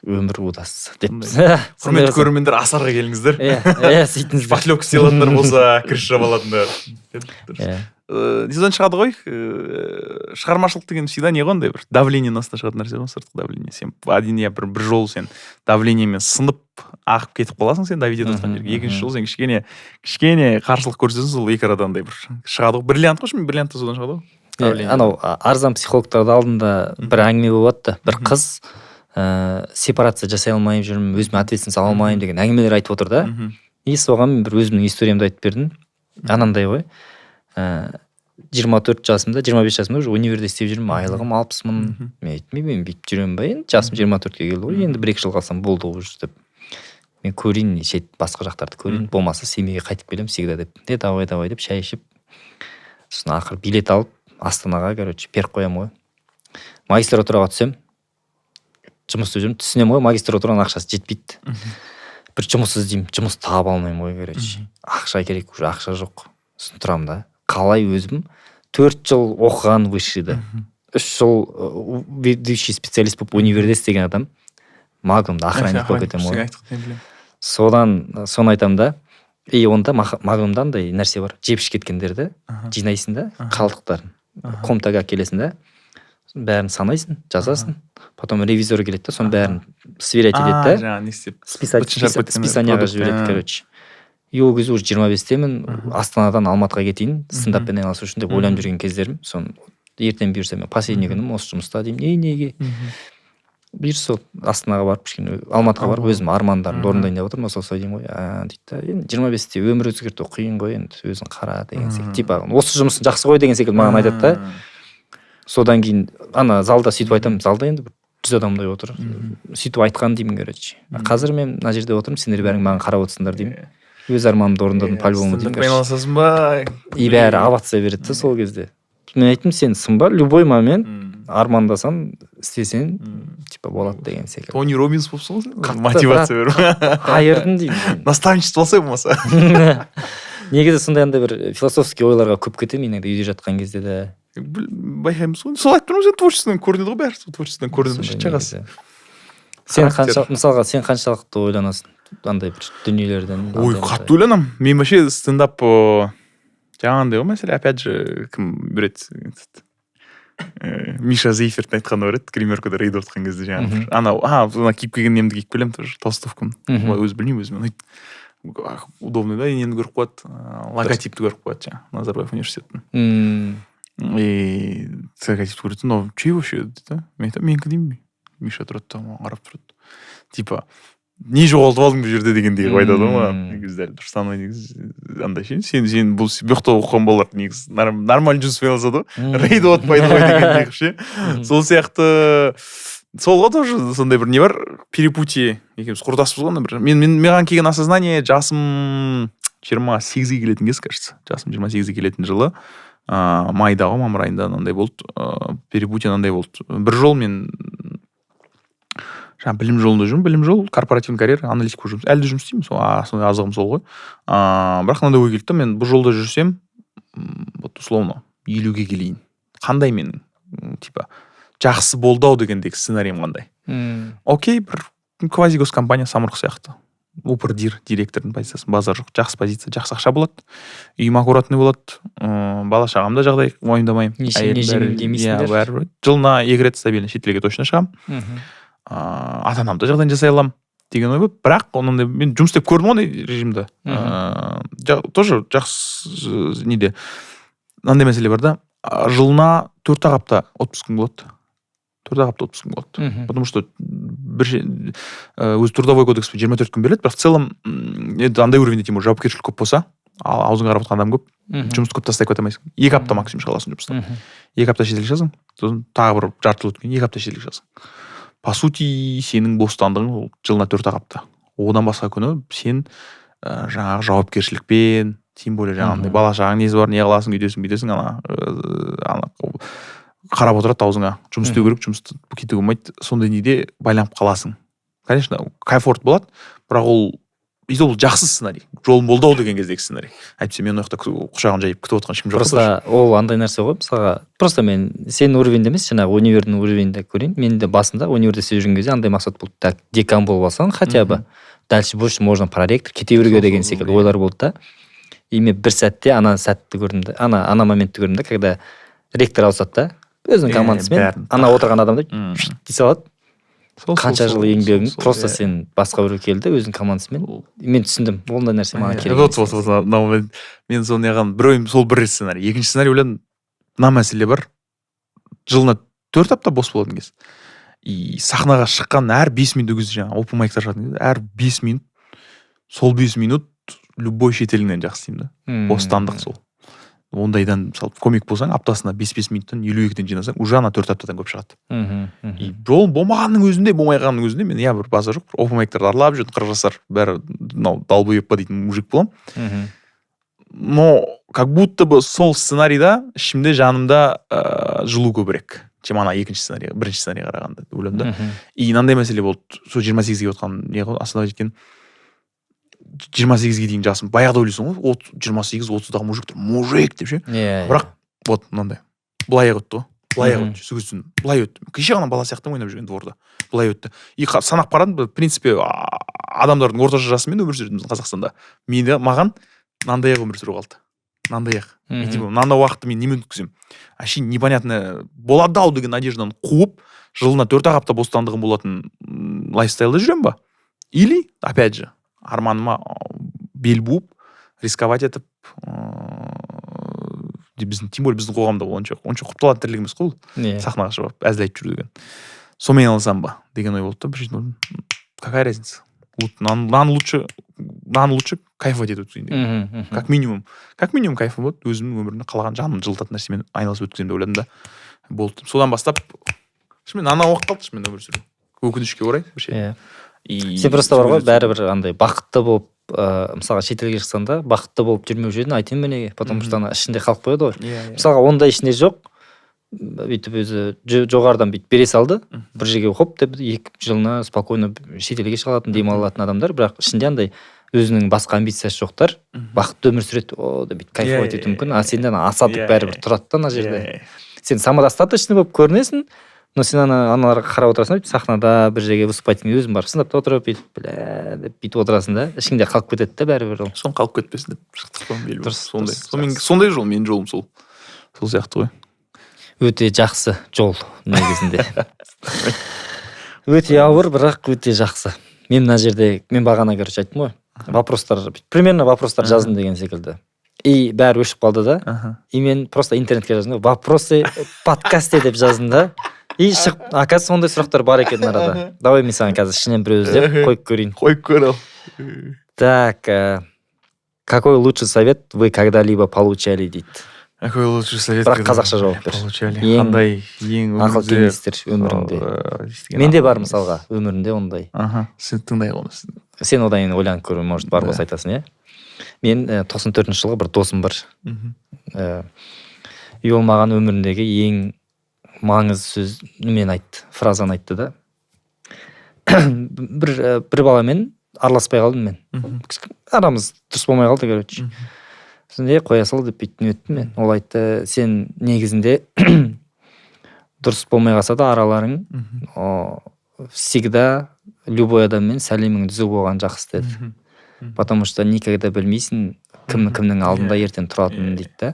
өмір удастся деп. Құрметті көрермендер, Асарға келіңіздер. Иә, сөйтіңіздер. Шпатлевка істей алатындар болса, крыша жаба алатындар. Иә. Содан шығады ғой, шығармашылық деген всегда не ғой, андай бір давлениенің астында шығатын нәрсе ғой, сыртқы давление. Сен один, я бір жолы сен давлениемен сынып, ағып кетіп қаласың, сен давить етіп жатқан жерге. Екінші жолы сен кішкене қарсылық көрсетесің, сол екі арада андай бір шығады ғой, бриллиант қой, бриллиант та содан шығады ғой. Иә, анау арзан психологтардың алдында бір әңгіме болады да, бір қыз сепарация жасай алмай жүрмін, өзіме ответственность ала алмаймын деген әңгімелер айтып отыр да. И соған мен бір өзімнің историямды айтып бердім. Анандай ғой, 24 жасымда, 25 жасымда уже универде істеп жүрмін, айлығым 60 000. Мен айттым: мен бүйтіп жүремін ба енді, жасым 24-ке келді ғой, енді бір екі жыл қалсам болды ғой уже деп. Мен көрейін, шет басқа жақтарды көрейін, болмаса Семейге қайтып келемін всегда деп. Е, давай, давай деп, шай ішіп, сосын ақыры билет алып, Астанаға, короче, беріп қоямын ғой. Магистратураға түсемін, жұмыс істеп жүрмін. Түсінемін ғой, магистратураның ақшасы жетпейді. Бір жұмыс іздеймін, жұмыс таба алмаймын ғой, короче. Ақша керек, уже ақша жоқ. Сосын тұрамын да, қалай өзім 4 жыл оқыған высшийді, 3 жыл ведущий специалист болып универде істеген адам Магнумда охранник болып кетемін ғой. Содан соны айтамын да. И онда Магнумда андай нәрсе бар: жеп ішіп кеткендерді жинайсың да, қалдықтарын комнатаға әкелесің да, бәрін санайсың, жазасың. Потом ревизор келеді да, соның бәрін сверять етеді да, жаңағы не істеп, списанияға жібереді, короче. И ол кезде уже 25-темін. Астанадан Алматыға кетейін, стендаппен айналысу үшін деп ойланып жүрген кездерім. Соны Ертең бұйырса, мен последний күнім осы жұмыста деймін. Не, неге? Бұйырса, сол Астанаға барып, кішкене Алматыға барып, өзім армандарымды орындайын деп отырмын, осылай осылай деймін ғой. А, дейді да, енді 25-те өмір өзгерту қиын ғой, енді өзің қара деген секілді, типа осы жұмысың жақсы ғой деген секілді маған айтады да. Содан кейін ана залда сөйтіп айтамын, залда енді бір 100 адамдай отыр. Сөйтіп айтқан деймін, короче. Қазір мен мына жерде отырмын, сендер бәрің маған қарап отырсыңдар деймін. Өз арманымды орындадым по любому деймін, Стендаппен короче. айналысасың ба? И бәрі овация береді да. Сол кезде мен айттым: сен сынба, любой момент армандасаң, істесең, типа болады деген секілді. Тони Робинс болыпсың ғой сен. Қатты, Мотивация беріп. Айырдым деймін. Наставничество алсай болмаса. Негізі сондай андай бір философский ойларға көп кетемін иногда үйде жатқан кезде де. Байқаймыз ғой, сол айтып тұрмын ғой, сен творчестводан көрінеді ғой бәрі, сол творчестводан көрінеді. Сондай Шағасы. негізі. Сен Характер. қанша, мысалға, сен қаншалықты ойланасың андай бір дүниелерден? Ой, андай-мындай? қатты ойланамын мен вообще. Стендап жаңағындай ғой мәселе. Опять же, кім береді, этот, Миша Зейферттің айтқаны бар еді, гримеркада рейд отқан кезде жаңағы бір анау, ана киіп келген немді киіп келемін тоже, толстовкамды. Олай өзі, білмеймін, өзіме ұнайды, удобный да. И нені көріп қояды, логотипті көріп қояды жаңағы Назарбаев университетінің. И логотипті көреді: «Мынау чей вообще?» — дейді да. Мен айтамын: «Менікі», — деймін. Миша тұрады да, маған қарап тұрады, типа не жоғалтып алдың бұл жерде дегендей қылып айтады ғой маған. Негізі дәл дұрыс танымай, негізі андай ше, сен бұл жақта оқыған балалар негізі нормально жұмыспен айналысады ғой, рейд отпайды ғой дегендей қылып ше. Сол сияқты, сол ғой, тоже сондай бір не бар, перепутье. Екеуміз құрдаспыз ғой ана бір. Мен маған келген осознание жасым 28-ге келетін кез, кажется, жасым 28-ге келетін жылы, майда ғой, мамыр айында мынандай болды, перепутье мынандай болды. Бір жол, мен жаңағы білім жолында жүрмін, білім жол, корпоративный карьера, аналитик болып жұмыс, әлі де жұмыс істеймін, сол основной азығым сол ғой. Бірақ мынандай ой келді да: мен бұл жолда жүрсем, вот условно 50-ге келейін, қандай менің типа жақсы болды ау дегендегі сценарийім қандай? Окей, бір квази госкомпания, Самұрық сияқты, упр директордың позициясы, базар жоқ, жақсы позиция, жақсы ақша болады, үйім аккуратный болады, бала шағам да жағдай уайымдамаймын. Не Әйелім жемеймін бәрі- демейсіңдер. Иә, бәрі жылына екі рет стабильно шетелге точно шығамын, ата анам да жағдайын жасай аламын деген ой болды. Бірақ ондай мен жұмыс істеп көрдім ғой ондай режимді. Тоже жақсы неде мынандай мәселе бар да: жылына 4 ақ апта отпускың болады, 4 ақ апта отпускың болады. Потому что бір өзі трудовой кодекспен 24 күн беріледі, бірақ в целом енді андай уровеньде, тем более жауапкершілік көп болса, ал аузыңа қарап отырған адам көп, жұмысты көп тастай кете алмайсың. 2 апта максимум шыға аласың жұмыстан. 2 апта шетелге шығасың, сосын тағы бір жарты жыл өткеннен кейін 2 апта шетелге шығасың. По сути, сенің бостандығың ол жылына 4 ақ апта. Одан басқа күні сен жаңағы жауапкершілікпен, тем более жаңағындай бала шағаң несі бар, не қыласың, үйтесің, бүйтесің, ана қарап отырады аузыңа, жұмыс істеу керек, жұмысты кетуге болмайды. Сондай неде байланып қаласың. Конечно, комфорт болады, бірақ ол и ол жақсы сценарий, жолым болды ау деген кездегі сценарий. Әйтпесе мен ол жақта құшағын жайып күтіп отырған ешкім жоқ. Просто ол андай нәрсе ғой, мысалға, просто мен сенің уровеньде емес, жаңағы универдің уровеньде көрейін. Мен де басында универде істеп жүрген кезде андай мақсат болды: так, декан болып алсаң хотя бы, дальше больше можно проректор кете беруге деген секілді ойлар болды да. И мен бір сәтте ана сәтті көрдім да, ана моментті көрдім да, когда ректор ауысады да өзінің командасымен, бәрін ана отырған адамды дей салады. Қанша жыл еңбегің просто сен, басқа біреу келді өзінің командасымен. Мен түсіндім, ондай нәрсе маған керек Вот, емес. вот, вот, мынау мен соны неғылған, бір ойым сол, бір сценарий. Екінші сценарий, ойладым, мына мәселе бар: жылына 4 апта бос болатын кез и сахнаға шыққан әр 5 минут, ол кезде жаңағы open mic шығатын кезде әр 5 минут, сол 5 минут любой шетеліңнен жақсы деймін да. Бостандық сол. Ондайдан, мысалы, комик болсаң, аптасына 5-5 минуттан 52-ден жинасаң, уже ана 4 аптадан көп шығады. мхм, мхм. И жолым болмағанның өзінде, болмай қалғанның өзінде, мен, иә, бір базар жоқ, бір open mic тарды аралап жүретін, 40 жасар, бәрі мынау долбоеб па дейтін мужик боламын. Но как будто бы сол сценарийда ішімде, жанымда жылу көбірек, чем ана екінші сценарий, бірінші сценарийға қарағанда деп ойлаймын да. И мынандай мәселе болды: сол 28-ге отқан не ғой, Астанаға жеткен 28-ге дейін жасым баяғыда, ойлайсың ғой, 28, 30-дағы мужик тұр, мужик деп ше. Иә. Бірақ вот мынандай былай ақ өтті ғой, былай ақ өтті. Сол кезде былай өтті, кеше ғана бала сияқты ойнап жүрген дворда, былай өтті. И санап қарадым, в принципе, адамдардың орташа жасымен өмір сүреді біздің Қазақстанда. Мені, маған мынандай ақ өмір сүру қалды, мынандай ақ. И типа мынандай уақытты мен немен өткіземін, әшейін непонятно болады ау деген надежданы қуып, жылына 4 ақ апта бостандығым болатын лайфстайлда жүремін ба, или опять же арманыма бел буып, рисковать етіп, Біздің, тем более біздің қоғамда ол онша онша құпталатын тірлік емес қой ол. Иә. Сахнаға шығып алып әзіл айтып жүру деген. Сонымен айналысамын ба деген ой болды да. Бір жерден ойладым: какая разница, нан лучше кайфовать етіп өткізейін деген. мхм, мхм. Как минимум кайфым болады, өзімнің өмірімде қалаған, жанымды жылытатын нәрсемен айналысып өткіземін деп ойладым да, болды. Содан бастап шынымен нан ауып қалды, шынымен өмір сүру, өкінішке орай, бір Иә. И Сен просто бар ғой, сол кезде бәрібір андай бақытты болып, мысалға, шетелге шықсаң да, бақытты болып жүрмеуші едің. Айтайын ба неге? Потому что ана ішінде қалып қояды ғой. иә иә Мысалға, ондай ішінде жоқ, бүйтіп өзі жоғарыдан бүйтіп бере салды, бір жерге хоп деп 2 жылына спокойно шетелге шыға алатын, демала алатын адамдар, бірақ ішінде андай өзінің басқа амбициясы жоқтар бақытты өмір сүреді, о деп бүйтіп кайфовать етуі мүмкін. А сенде ана осадок бәрібір тұрады да ана жерде. Сен самодостаточный болып көрінесің, но сен ана аналарға қарап отырасың да, бүйтіп сахнада бір жерге выступать еткен, өзің барып сынапта отырып, бүйтіп, бля деп бүйтіп отырасың да, ішіңде қалып кетеді да бәрібір ол. Соны қалып кетпесін деп шықтық қой белбеу. Дұрыс, Сондай. дұрыс, Сонымен жақсы. сондай жол, менің жолым сол сияқты ғой. Өте жақсы жол негізінде, өте ауыр, бірақ өте жақсы. Мен мына жерде, мен бағана, короче, айттым ғой, вопростар, примерно вопростар жаздым деген секілді, и бәрі өшіп қалды да. И мен просто интернетке жаздым да, «вопросы подкасте» деп жаздым да, и шығып, оказывается, ондай сұрақтар бар екен арада. Давай мен саған қазір ішінен біреу іздеп қойып көрейін. Қойып көр ал. Так, какой лучший совет вы когда-либо получали, дейді. Какой лучший совет Бірақ қазақша жауап бер. получали? Ең Қандай ең ақыл өмірде, кеңестер өміріңде. Естіген Менде ақыл бар, кеңес. мысалға, өмірінде ондай. Аха, сен тыңдайық оны. Сен одан кейін ойланып көр, может, бар Да. болса, айтасың, иә. Мен 94-жылғы бір досым бар. И ол маған өміріндегі ең маңызды сөз немен айтты, фразаны айтты да. Бір баламен араласпай қалдым мен. Арамыз дұрыс болмай қалды, короче. Сосын е, қоя сал деп бүйтіп неттім мен. Ол айтты: «Сен негізінде дұрыс болмай қалса да араларың, всегда любой адаммен сәлемің түзу болған жақсы», — деді. «Потому что никогда білмейсің, кім кімнің алдында ертең тұратынын», — дейді да.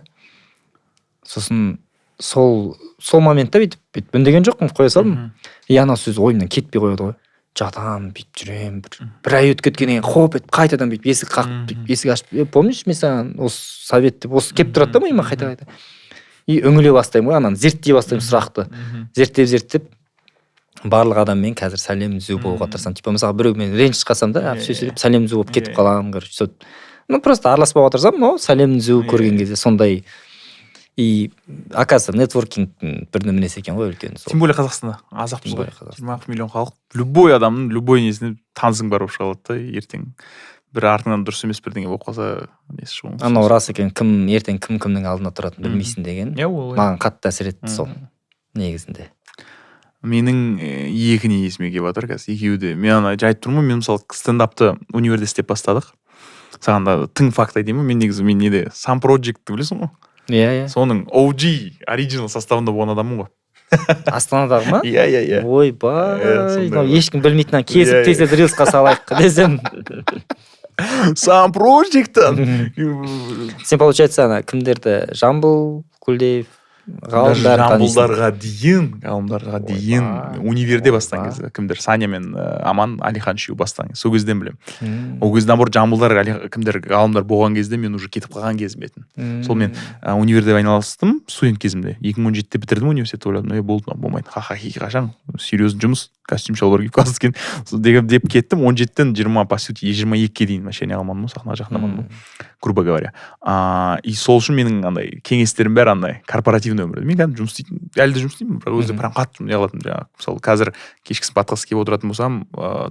Сосын сол моментте бүйтіп үндеген жоқпын, қоя салдым. И ана сөз ойымнан кетпей қояды ғой. Жатамын, бүйтіп жүремін, бір ай өтіп кеткеннен кейін хоп етіп қайтадан бүйтіп есік қағып, бүйтіп есік ашып: «Е, помнишь, мен саған осы совет» деп, осы келіп тұрады да миыма қайта қайта и үңіле бастаймын ғой, ананы зерттей бастаймын, сұрақты зерттеп, зерттеп, барлық адаммен қазір сәлем түзу болуға тырысамын. Типа, мысалға, біреумен ренжісіп қалсам да, все сөйлеп, сәлем түзу болып кетіп қаламын, короче. Сол, ну, просто араласпауға тырысамын, но сәлем түзу көрген кезде сондай. И оказывается, нетворкингтің бір неменесі екен ғой үлкен сол. Тем более Қазақстанда азақпыз Тем ғой. более Қазақстанда. 20 миллион халық, любой адамның любой несіне танысың бар болып шыға алады да. Ертең бір артыңнан дұрыс емес бірдеңе болып қалса, несі шығуы мүмкін. Анау рас екен, кім ертең кім кімнің алдында тұратынын білмейсің деген. Иә, ол Маған қатты әсер етті сол негізінде. Менің екі не есіме келіп жатыр қазір, екеуі де. Мен ана жай айтып тұрмын ғой, мен, мысалы, стендапты универде істеп бастадық. Саған да тың факт айтайын ба? Мен негізі, мен неде, Сам Projectті білесің ғой? Иә. Соның OG original составында болған адаммын ғой. Астанадағы ма? Иә. Ойбай! Иә, сондай Мынау ғой. ешкім білмейтін, кесіп, Иә, иә. тез рилсқа салайық десем. Сам Projecттан. Сен, получается, ана кімдерді, Жамбыл Көлдеев, Ғалым, Даже бәрін танисың. Жамбылдарға дейін, ғалымдарға дейін. Универде бастаған кезде кімдер, Саня мен Аман, Алихан үшеуі бастаған, сол кезден білемін. Ол кезде, наоборот, Жамбылдар, кімдер, ғалымдар болған кезде мен уже кетіп қалған кезім етін. Сол мен универде айналыстым студент кезімде. 2017-те бітірдім университетті. Ойладым: е, болды, мынау болмайды, ха ха хи қашан серьезный жұмыс, костюм шалбар киіп класс екен деген деп кеттім. 17-тен 20, по сути, 22-ге дейін вообще не қылмадым ғой, сахнаға жақындамадым ғой, грубо говоря. И сол үшін менің андай кеңестерім бәрі андай корпоративный өмірде. Мен кәдімгі жұмыс істейтін, әлі де жұмыс істеймін, бірақ өзі прям қатты не қылатын. Жаңағы, мысалы, қазір кешкісін подкастқа келіп отыратын болсам,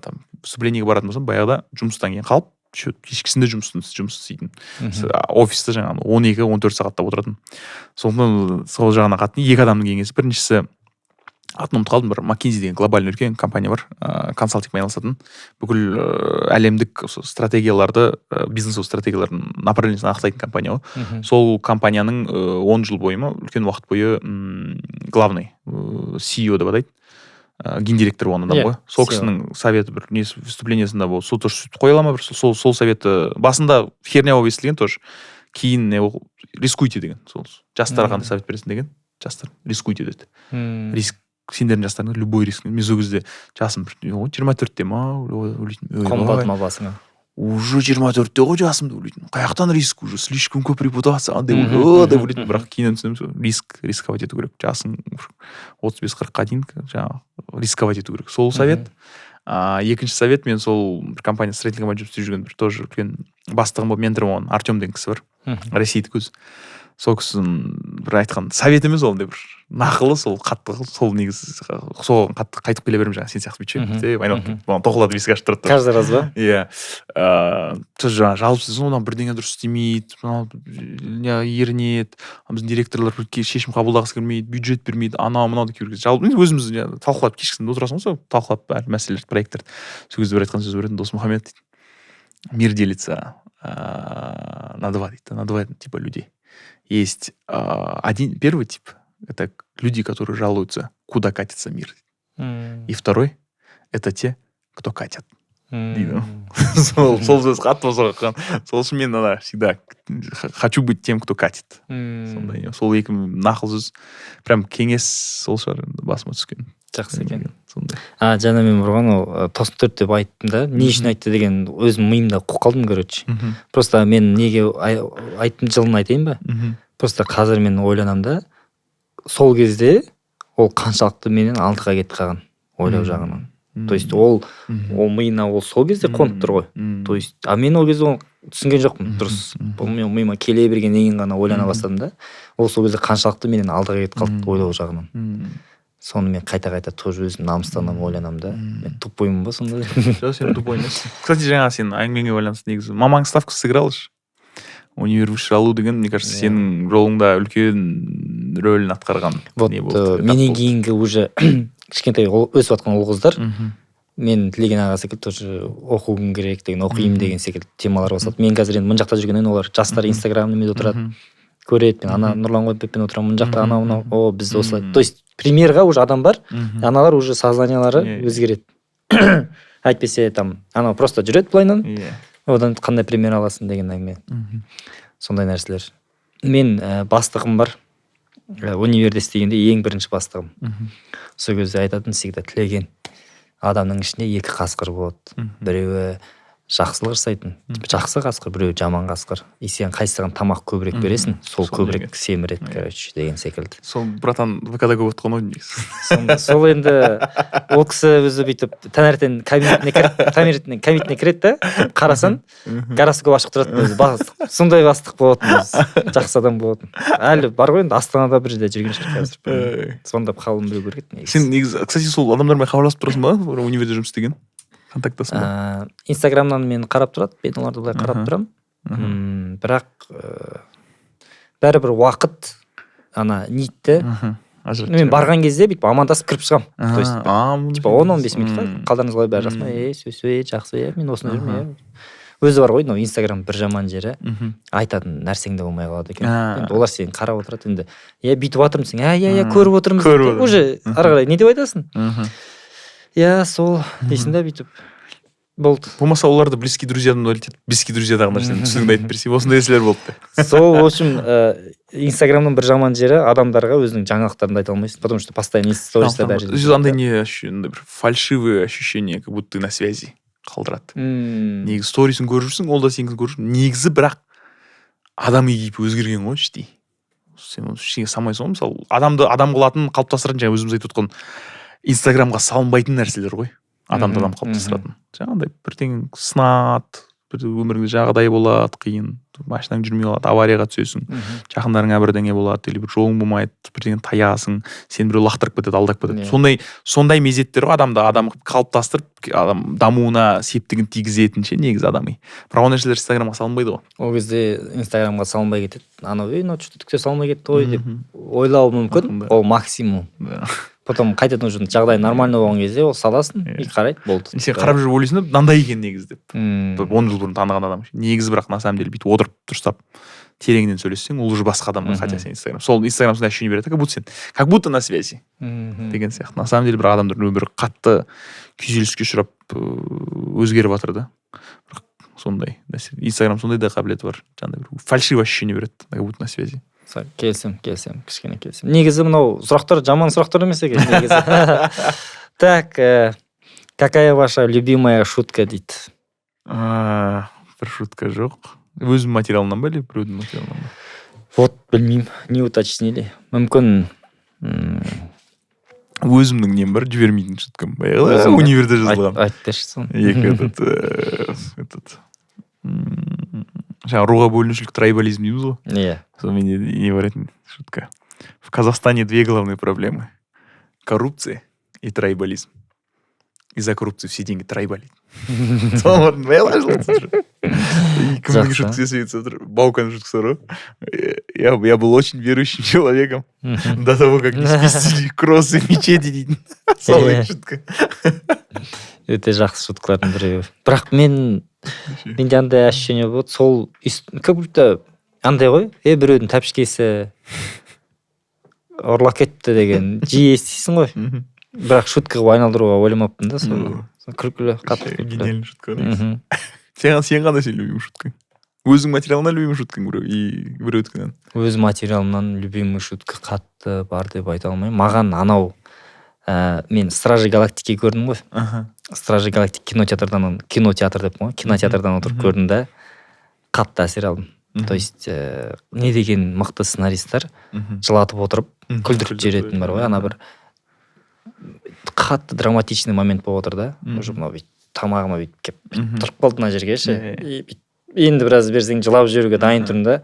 там выступлениеге баратын болсам, баяғыда жұмыстан кейін қалып еще кешкісін де жұмыс істейтін. Офиста жаңағы 12-14 сағаттап отыратын. Сондықтан сол жағынан қатты. Екі адамның кеңесі: біріншісі, атын ұмытып қалдым, бір Маккинзи деген глобальный үлкен компания бар, консалтингпен айналысатын, бүкіл әлемдік осы стратегияларды, бизнес стратегиялардың направлениесін анықтайтын компания ғой. Сол компанияның 10 жыл бойы ма, үлкен уақыт бойы главный CEO деп атайды, гендиректор болған адам ғой. Сол CEO. кісінің советі, бір несі, выступлениесінде болды, сол тоже сөйтіп қоя ала ма бір сол советі басында херня болып естілген тоже, кейін не «рискуйте» деген. Сол жастарға қандай совет бересің деген, жастар «рискуйте» деді. Риск сендердің жастарыңда, любой риск. Мен сол кезде жасым бір 24-те ма, ойлайтынмын: «Ойбай». Қонбады ма басыңа? Уже 24-те ғой жасым деп ойлайтынмын. Қай жақтан риск, уже слишком көп репутация деп деп ойлайтынмын. Бірақ кейіннен түсіндім, сол риск, рисковать ету керек. Жасың 35-40-қа дейін жаңағы рисковать ету керек. Сол совет. Екінші совет: мен сол бір компания, строительный компания жұмыс істеп жүрген бір тоже үлкен бастығым болып, менторым болған Артем деген кісі бар, ресейдікі өзі. Сол кісінің бір айтқан совет емес, ол андай бір нақылы, сол қатты, сол негізі соған қатты қайтып келе беремін. Жаңағы сен сияқты бүйтіп ше, деп айналып келіп, маған тоқылдатып есік ашып тұрады. Каждый раз ба? Иә, тоже жаңағы жалоб істесең, одан бірдеңе дұрыс істемейді, мынау не, ерінеді, біздің директорлар бір шешім қабылдағысы келмейді, бюджет бермейді, анау мынау деп кейбір кезде жалоб. Енді өзіміз жаңағы талқылап, кешкісін отырасың ғой, сол талқылап әр мәселелерді, проекттерді. Сол кезде бір айтқан сөзі бар еді: «Досмұхаммед, — дейді, — мир делится на два, — дейді, — на два типа людей. Есть один, первый тип — это люди, которые жалуются, куда катится мир, и второй — это те, кто катят», — дейді. Сол сөз қатты соққан. Сол үшін мен ана всегда хочу быть тем, кто катит. Сондай не, сол екі нақыл сөз, прям кеңес сол шығар енді басыма түскен. Жақсы екен. Сондай. А жаңа мен бұрған ол 94 деп айттым да, не үшін айтты деген өзім миымда қуып қалдым, короче. Просто мен неге айттым, жылын айтайын ба? Просто қазір мен ойланамын да, сол кезде ол қаншалықты менен алдыға кетіп қалған ойлау жағынан. То есть ол ол миына ол сол кезде қонып тұр ғой. То есть а мен ол кезде оны түсінген жоқпын дұрыс. Бұл мен миыма келе бергеннен кейін ғана ойлана бастадым да, ол сол кезде қаншалықты менен алдыға кетіп қалды ойлау жағынан. Соны мен қайта қайта тоже өзім намыстанамын, ойланамын да, мен тупоймын ба сонда? Жоқ, сен тупой емессің. Кстати, жаңа сенің әңгімеңе байланысты, негізі мамаң ставка сыграла же. Универ высший алу деген, мне кажется, сенің жолыңда үлкен рөлін атқарған вот не болды, этап менен болды. Кейінгі уже кішкентай өсіп жатқан ұл қыздар, мен Тілеген аға секілді тоже оқуым керек деген, оқимын деген секілді темалар басталды. Мен қазір енді мына жақта жүргеннен кейін олар жастар инстаграм немеде отырады, көреді. Мен ана Нұрлан Қойбекпен отырамын мына жақта, анау мынау, о, біз осылай. То есть примерға уже адам бар, аналар уже сознаниялары Иә, иә. өзгереді. Әйтпесе там анау просто жүреді былайынан, одан қандай пример аласың деген әңгіме. Сондай нәрселер. Мен бастығым бар, универде істегенде ең бірінші бастығым. Сол кезде айтатын всегда: «Тілеген, адамның ішінде екі қасқыр болады. Біреуі жақсылық жасайтын, жақсы қасқыр, біреуі жаман қасқыр. И сен қайсыған тамақ көбірек бересің, сол Сол көбірек жеңеді. семіреді», короче, деген секілді. Сол братан ВК да көп отқан ғой негізі. Сол енді ол кісі өзі бүйтіп таңертең кабинетіне кіріп, таңертең кабинетіне кіреді да, қарасаң, гороскоп ашық тұрады өзі. Бастық, сондай бастық болатын өзі, жақсы адам болатын. Әлі бар ғой енді, Астанада бір жерде жүрген шығар қазір. Звондап қалын білу керек еді негізі. Сен негізі, кстати, сол адамдармен хабарласып тұрасың ба, бір универде жұмыс істеген, контакттасың ба? Инстаграмнан мен қарап тұрады, мен оларды былай қарап тұрамын. Бірақ бәрібір уақыт ана нитті Ажыратып мен жібереді. барған кезде бүйтіп амандасып кіріп шығамын. То есть типа 10-15 минутқа қалдарыңыз қалай, бәрі жақсы ма, е, все, е, жақсы, е, мен осында жүрмін, е. Өзі бар ғой, мынау Инстаграм бір жаман жері, айтатын нәрсең де болмай қалады екен. Енді олар сені қарап отырады енді, иә, бүйтіп жатырмын десең, ә, иә, иә, көріп отырмыз Көріп дейді. отырмыз. Уже ары қарай не деп айтасың? Иә, сол дейсің да, бүйтіп болды. Болмаса оларды близкий друзьядан ойлайды, близкий друзьядағы нәрсені түсінігіңді айтып берсе, осындай нәрселер болды деп. Сол, в общем, Инстаграмның бір жаман жері, адамдарға өзіңнің жаңалықтарыңды айта алмайсың, потому что постоянно сториста бәрі жерде. Андай не, андай бір фальшивое ощущение, как будто ты на связи қалдырады. Негізі сторисін көріп жүрсің, ол да сенікін көріп жүр негізі, бірақ адами кейпі өзгерген ғой іштей. Сен оны ештеңе салмайсың ғой. Мысалы, адамды адам қылатын, қалыптастыратын, жаңа өзіміз айтып отқан Инстаграмға салынбайтын нәрселер ғой адамды адам қалыптастыратын. Жаңағындай бірдеңе сынады, бір өміріңде жағдай болады қиын, машинаң жүрмей қалады, аварияға түсесің, жақындарыңа бірдеңе болады или бір жолың болмайды, бірдеңе таясың, сені біреу лақтырып кетеді, алдап кетеді. Сондай мезеттер ғой адамды адам қылып қалыптастырып, адам дамуына септігін тигізетін ше негізі адами. Бірақ ол нәрселер Инстаграмға салынбайды ғой. Ол кезде Инстаграмға салынбай кетеді. Анау, ей, мынау что-то түк те салмай кетті ғой деп ойлауы мүмкін. Мүмкін, да. Ол максимум. Потом қайтадан уже жағдай нормально болған кезде ол саласың и қарайды, болды. Сен қарап жүріп ойлайсың да, мынандай екен негізі деп. Бір 10 жыл бұрын таныған адам негізі, бірақ на самом деле бүйтіп отырып, дұрыстап, тереңінен сөйлессең, ол уже басқа адам. Хотя сен Инстаграм, сол Инстаграм сондай ощущение береді, как будто сен как будто на связи деген сияқты. На самом деле бір адамдардың өмірі қатты күйзеліске ұшырап, өзгеріп жатыр да. Бірақ сондай нәрсе, Инстаграм сондай да қабілеті бар, жаңағыдай бір фальшивый ощущение береді, как будто на связи. Келісемін, келісемін, кішкене келісемін. Негізі мынау сұрақтар жаман сұрақтар емес екен негізі. Так, какая ваша любимая шутка, дейді. Бір шутка жоқ. Өзімнің материалымнан ба или біреудің материалынан ба? Вот білмеймін, не уточнили. Мүмкін Өзімнің нем бар, жібермейтін шуткам баяғыда Өзің ба? универде жазылған. Айтып берші соны. Екі этот жаңағы руға бөлінушілік, трайбализм дейміз ғой. Иә. Сол менде не бар еді, шутка: «В Казахстане две главные проблемы: коррупция и трайбализм. Из-за коррупции все деньги трайбалит». Солардың баяғыда жазылған. И кімнің Жақсы. шуткасы есіме түсіп отыр? Бауканың шуткасы бар ғой: Я был очень верующим человеком до того, как не спустили кроссы мечети», — дейтін. Солай шутка. Өте жақсы шуткалардың біреуі. Бірақ менде андай ощущение болады, сол как будто андай ғой, біреудің тәпішкесі ұрлап кетті деген жиі естисің ғой. Бірақ шутка қылып айналдыруға ойламаппын да соны. Күлкілі, қатты күлкілі. Гениальный шутка ғой негізі. Сен қандай, сен любимый шуткаң? Өзің материалыңнан любимый шуткаң біреу и біреудікінен. Өз материалымнан любимый шутка қатты бар деп айта алмаймын. Маған анау мен «Стражи Галактики» көрдім ғой. «Стражи Галактики» кинотеатрдан, кинотеатр деппін ғой, кинотеатрдан отырып көрдім да, қатты әсер алдым. То есть не деген мықты сценаристтер, жылатып отырып күлдіріп жіберетін бар ғой. Ана бір қатты драматичный момент болып отыр да, уже мынау бүйтіп тамағыма бүйтіп келіп тұрып қалды мына жерге ше. И бүйтіп енді біраз берсең, жылап жіберуге дайын тұрмын да,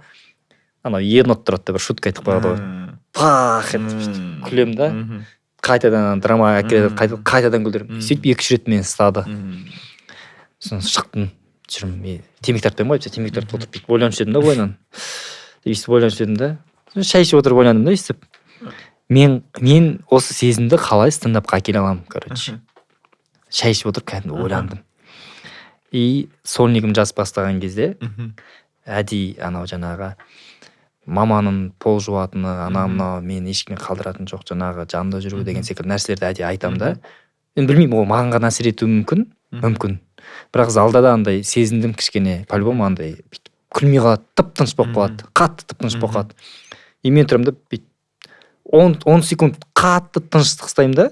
анау енот тұрады да, бір шутка айтып қояды ғой, пах етіп бүйтіп күлемін да, қайтадан ана драма әкеледі, қайтадан күлдіремін. Сөйтіп екі үш рет мені ұстады. Сосын шықтым, жүрмін мен, темекі тартпаймын ғой, темекі тартып отырып, бүйтіп ойланып жүрдім да, ойынан өйстіп ойланып жүрдім да, сосын шай ішіп отырып ойландым да, өйстіп мен осы сезімді қалай стендапқа әкеле аламын? Короче, шай ішіп отырып кәдімгі ойландым. И сольнигім жазып бастаған кезде әдейі анау жаңағы маманың пол жуатыны, анау мынау мені ешкімге қалдыратын жоқ, жаңағы жанында жүру деген секілді нәрселерді әдейі айтамын да. Енді білмеймін, ол маған ғана әсер етуі мүмкін, мүмкін, бірақ залда да андай сезіндім кішкене, по любому андай бүйтіп күлмей қалады, тып тыныш болып қалады, қатты тып тыныш болып қалады. И мен тұрамын да, бүйтіп 10 секунд қатты тыныштық ұстаймын да,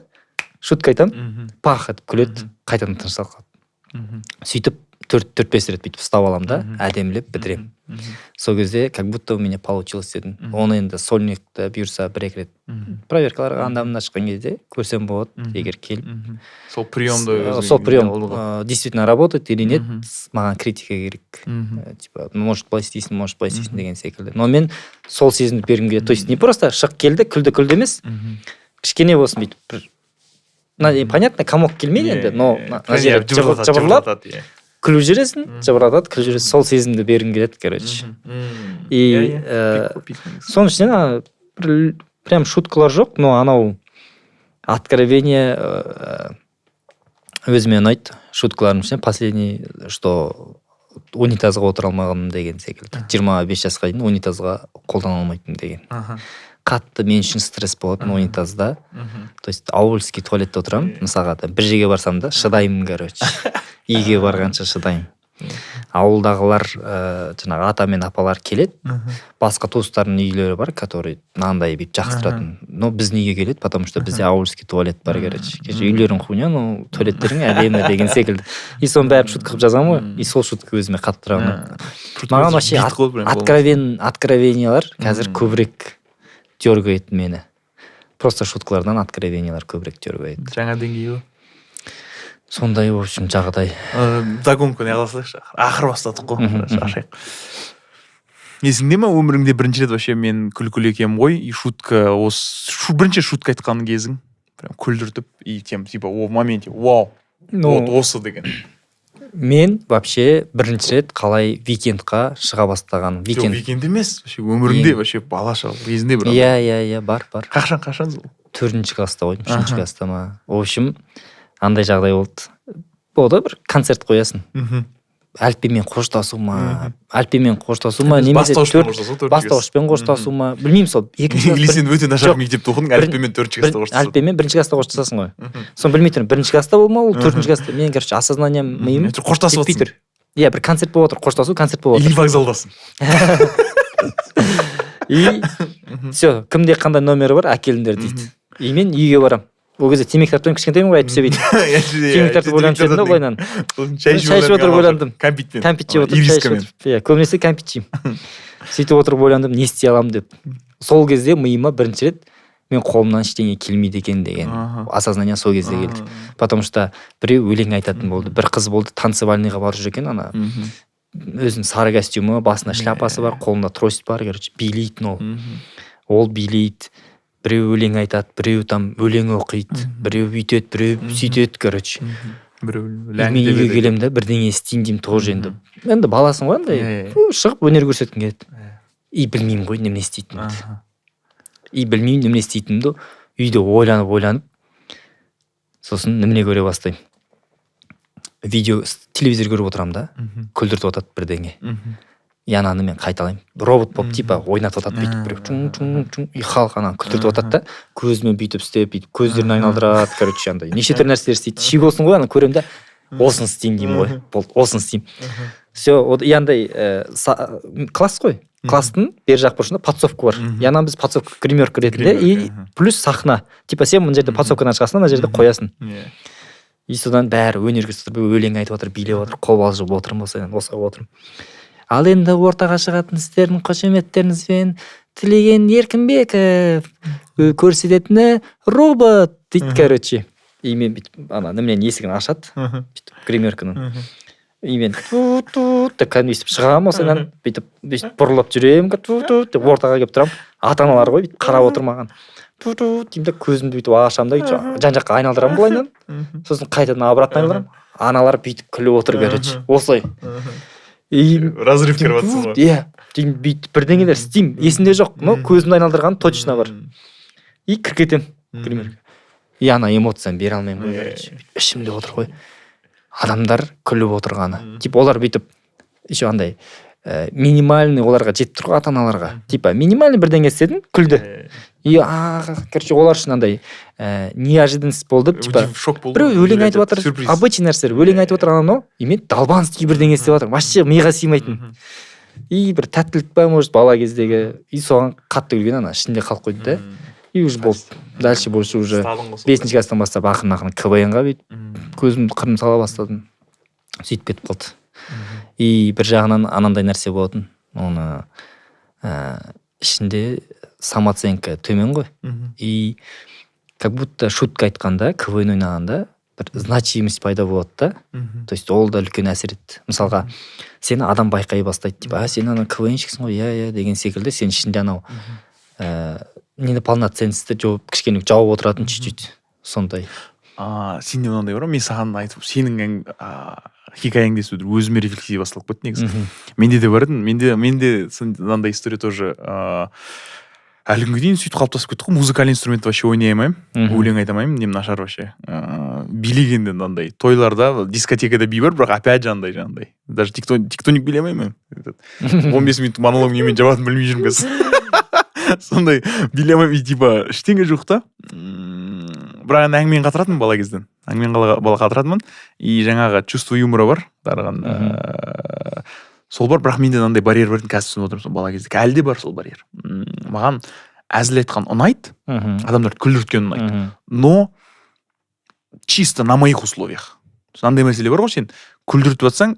шутка айтамын, пах етіп күледі, қайтадан тынышталып қалады. Сөйтіп төрт бес рет бүйтіп ұстап аламын да, әдемілеп бітіремін. Сол кезде как будто у меня получилось дедім. Оны енді сольникті бұйырса, бір екі рет проверкаларға анда мында шыққан кезде көрсем болады, егер келіп Сол приемды өзің сол прием не қылды ғой. Действительно работает или нет, маған критика керек. Типа, может, былай істейсің, может, былай істейсің деген секілді. Но мен сол сезімді бергім келеді, то есть не просто шық келді, күлді, күлді емес, кішкене болсын бүйтіп бір мына, понятно, комок келмейді енді, но мына жері жыбырлап жыбырлатады, иә. Күліп жібересің, жыбырлатады, күліп жібересің, сол сезімді бергім келеді, короче. И Иә, иә. Пик қой, пик негізі. Соның ішінен ана бір прям шуткалар жоқ, но анау откровение өзіме ұнайды шуткалардың ішінен, последний, что унитазға отыра алмағаным деген секілді. 25 жасқа дейін унитазға қолдана алмайтынмын деген. Қатты мен үшін стресс болатын унитазда. То есть ауылский туалетте отырамын, мысалға, да, бір жерге барсам да, шыдаймын, короче, үйге барғанша шыдаймын. Ауылдағылар, жаңағы ата мен апалар келеді, басқа туыстарының үйлері бар, который мынандай бүйтіп жақсы тұратын, но біздің үйге келеді, потому что бізде ауылский туалет бар, короче. Кеше үйлерің хуйня, но туалеттерің әдемі деген секілді. И соның бәрін шутка қылып жазамын ғой, и сол шутка өзіме қаттырақ ұнайды. Маған вообще Бит қой прям. Откровениялар қазір көбірек дергает мені, просто шуткалардан откровениялар көбірек дергает. Жаңа деңгей ғой. Сондай, в общем, жағдай. Догонку не қыла салайықшы, ақыры бастадық қой. Ашайық. Есіңде ма, өміріңде бірінші рет вообще мен күлкілі екенмін ғой и шутка осы бірінші шутка айтқан кезің, прям күлдіртіп, и тем типа о в моменте вау, Ну, вот осы деген? Мен вообще бірінші рет қалай викендқа шыға бастаған Жоқ, викенд. Викенд емес, вообще өміріңде, вообще бала шаға кезінде бір. Иә, бар. Қашан сол? Төртінші класста ғой, үшінші класста ма. В общем, андай жағдай болды, болады ғой, бір концерт қоясың, әліппемен қоштасу ма, әліппемен қоштасу ма немесе Бастауышпен төрт қоштасу, төртінші класс. Бастауышпен қоштасу ма, білмеймін, сол екінші Или класс. сен өте нашар Жоқ, мектепте оқыдың, әліппемен төртінші класста қоштасады. Әліппемен бірінші класста қоштасасың ғой. Соны білмей тұрмын, бірінші класста болды ма ол, төртінші класста. Мен, короче, осознанием миым Әйтеуір қоштасып жетпей жатрсың. тұр, иә, бір концерт болып отыр, қоштасу концерт болып Или отыр. вокзалдасың. И все, кімде қандай номері бар, әкеліңдер дейді. И мен үйге барамын. Ол кезде темекі тартып, кішкентаймын ғой, әйтпесе бүйтіп темекі тартып ойланып едім да былайынан. Сосын шай Шай ішіп отырып ойландым. Кәмпитпен. Кәмпит жеп отырып, шай ішіп отырып, иә, көбінесе кәмпит жеймін. Сөйтіп отырып ойландым, не істей аламын деп. Сол кезде миыма бірінші рет мен қолымнан ештеңе келмейді екен деген осознание сол кезде келді. Потому что біреу өлең айтатын болды, бір қыз болды, танцевальныйға барып жүр екен, ана өзінің сары костюмі, басында шляпасы бар, қолында трость бар, короче, билейтін ол. Ол билейді, біреу өлең айтады, біреу там өлең оқиды, біреу бүйтеді, біреу сөйтеді, короче. Біреу И мен үйге келемін да, бірдеңе істеймін деймін тоже. Енді баласың ғой андай, Иә, иә. Шығып өнер көрсеткім келеді. И білмеймін ғой немене істейтінімді. И білмеймін немене істейтінімді. Үйде ойланып, ойланып, сосын немене көре бастаймын, видео, телевизор көріп отырамын да, күлдіртіп жатады бірдеңе. И ананы мен қайталаймын, робот болып, типа ойнатып жатады бүйтіп біреу, чуң чуң чуң, и халық ананы күлдіртіп жатады да, көзімен бүйтіп істеп, бүйтіп көздерін айналдырады, короче, андай неше түрлі нәрселер істейді. Щегол сың ғой, аны көремін да, осыны істеймін деймін ғой, болды, осыны істеймін, все. И андай класс қой, класстың бер жақ бұрышында подсобка бар. И ананы біз подсобка, гримерка ретінде и Гримерка, аха. плюс сахна, типа сен мына жерде подсобкадан шығасың, ана жерде қоясың. И содан бәрі өнер көрсетіп, өлең айтып жатыр, билеп жатыр, қобалжып отырмын, осылай осылай отырмын. Ал енді ортаға шығатын сіздердің қошеметтеріңізбен Тілеген Еркінбеков, көрсететіні робот дейді, короче. И мен бүйтіп ана немененің есігін ашады, бүйтіп гримерканың, и мен ту ту деп кәдімгі өйстіп шығамын, осыдан бүйтіп бүйтіп бұрылып жүремін, ту ту деп ортаға келіп тұрамын. Ата аналар ғой, бүйтіп қарап отыр маған. Ту ту деймін да, көзімді бүйтіп ашамын да, бүйтіп жан жаққа айналдырамын былайынан, сосын қайтадан обратно айналдырамын. Аналар бүйтіп күліп отыр, короче, осылай. И Разрыв кіріп жатсың ғой. Иә, деймін, бүйтіп бірдеңелер істеймін, есімде жоқ, но көзімді айналдырғаным точно бар. И кіріп кетемін гримерка, и ана эмоцияны бере алмаймын ғой, короче. Бүйтіп ішімде отыр ғой адамдар күліп отырғаны. Типа олар бүйтіп еще андай минимальный оларға жетіп тұр ғой, ата аналарға типа минимальный бірдеңе істедің, күлді. И короче, олар үшін андай неожиданность болды, типа Шок болды. Біреу өлең айтып жатыр, Сюрприз. обычный нәрселер, өлең айтып жатыр, анау мынау, и мен долбанский бірдеңе істеп жатырмын, вообще миға сыймайтын. И бір тәттілік па, может, бала кездегі, и соған қатты күлген, ана ішімде қалып қойды да. И уже болды, дальше больше уже Ұстадың ғой сол. 5 класстан бастап ақырын ақырын КВН ға бүйтіп көзімді қырын сала бастадым, сөйтіп кетіп қалды. И бір жағынан анандай нәрсе болатын, оны ішінде самооценка төмен ғой. И как будто шутка айтқанда, КВН ойнағанда бір значимость пайда болады да. То есть ол да үлкен әсер етті. Мысалға, сені адам байқай бастайды, типа, а, сен ана КВНщиксің ғой, иә, иә деген секілді. Сен ішінде анау неполноценностьті жауып, кішкене жауып отыратын чуть чуть сондай. А сенде мынандай бар ма? Мен саған айтып, сенің хикаяңды естіп өзіме рефлексия басталып кетті негізі. Менде де бар еді, менде мынандай история тоже. Әлі күнге дейін сөйтіп қалыптасып кетті ғой, музыкальный инструмент вообще ойнай алмаймын. Өлең айта алмаймын, нем нашар вообще. Билегенде мынандай тойларда, дискотекада би бар, бірақ опять же андай жаңағындай даже тектоник билей алмаймын мен. 15 минут монолог немен жабатынын білмей жүрмін қазір, сондай билей алмаймын. И типа ештеңе жоқ та. Бірақ енді әңгімені қатыратынмын бала кезден, әңгімені бала қатыратынмын. И жаңағы чувство юмора бар дарыған, сол бар. Бірақ менде мынандай барьер бар екен, қазір түсініп отырмын, сол бала кезде әлі де бар сол барьер. Маған әзіл айтқан ұнайды, адамдарды күлдірткен ұнайды, но чисто на моих условиях. Андай мәселе бар ғой, сен күлдіртіп жатсаң,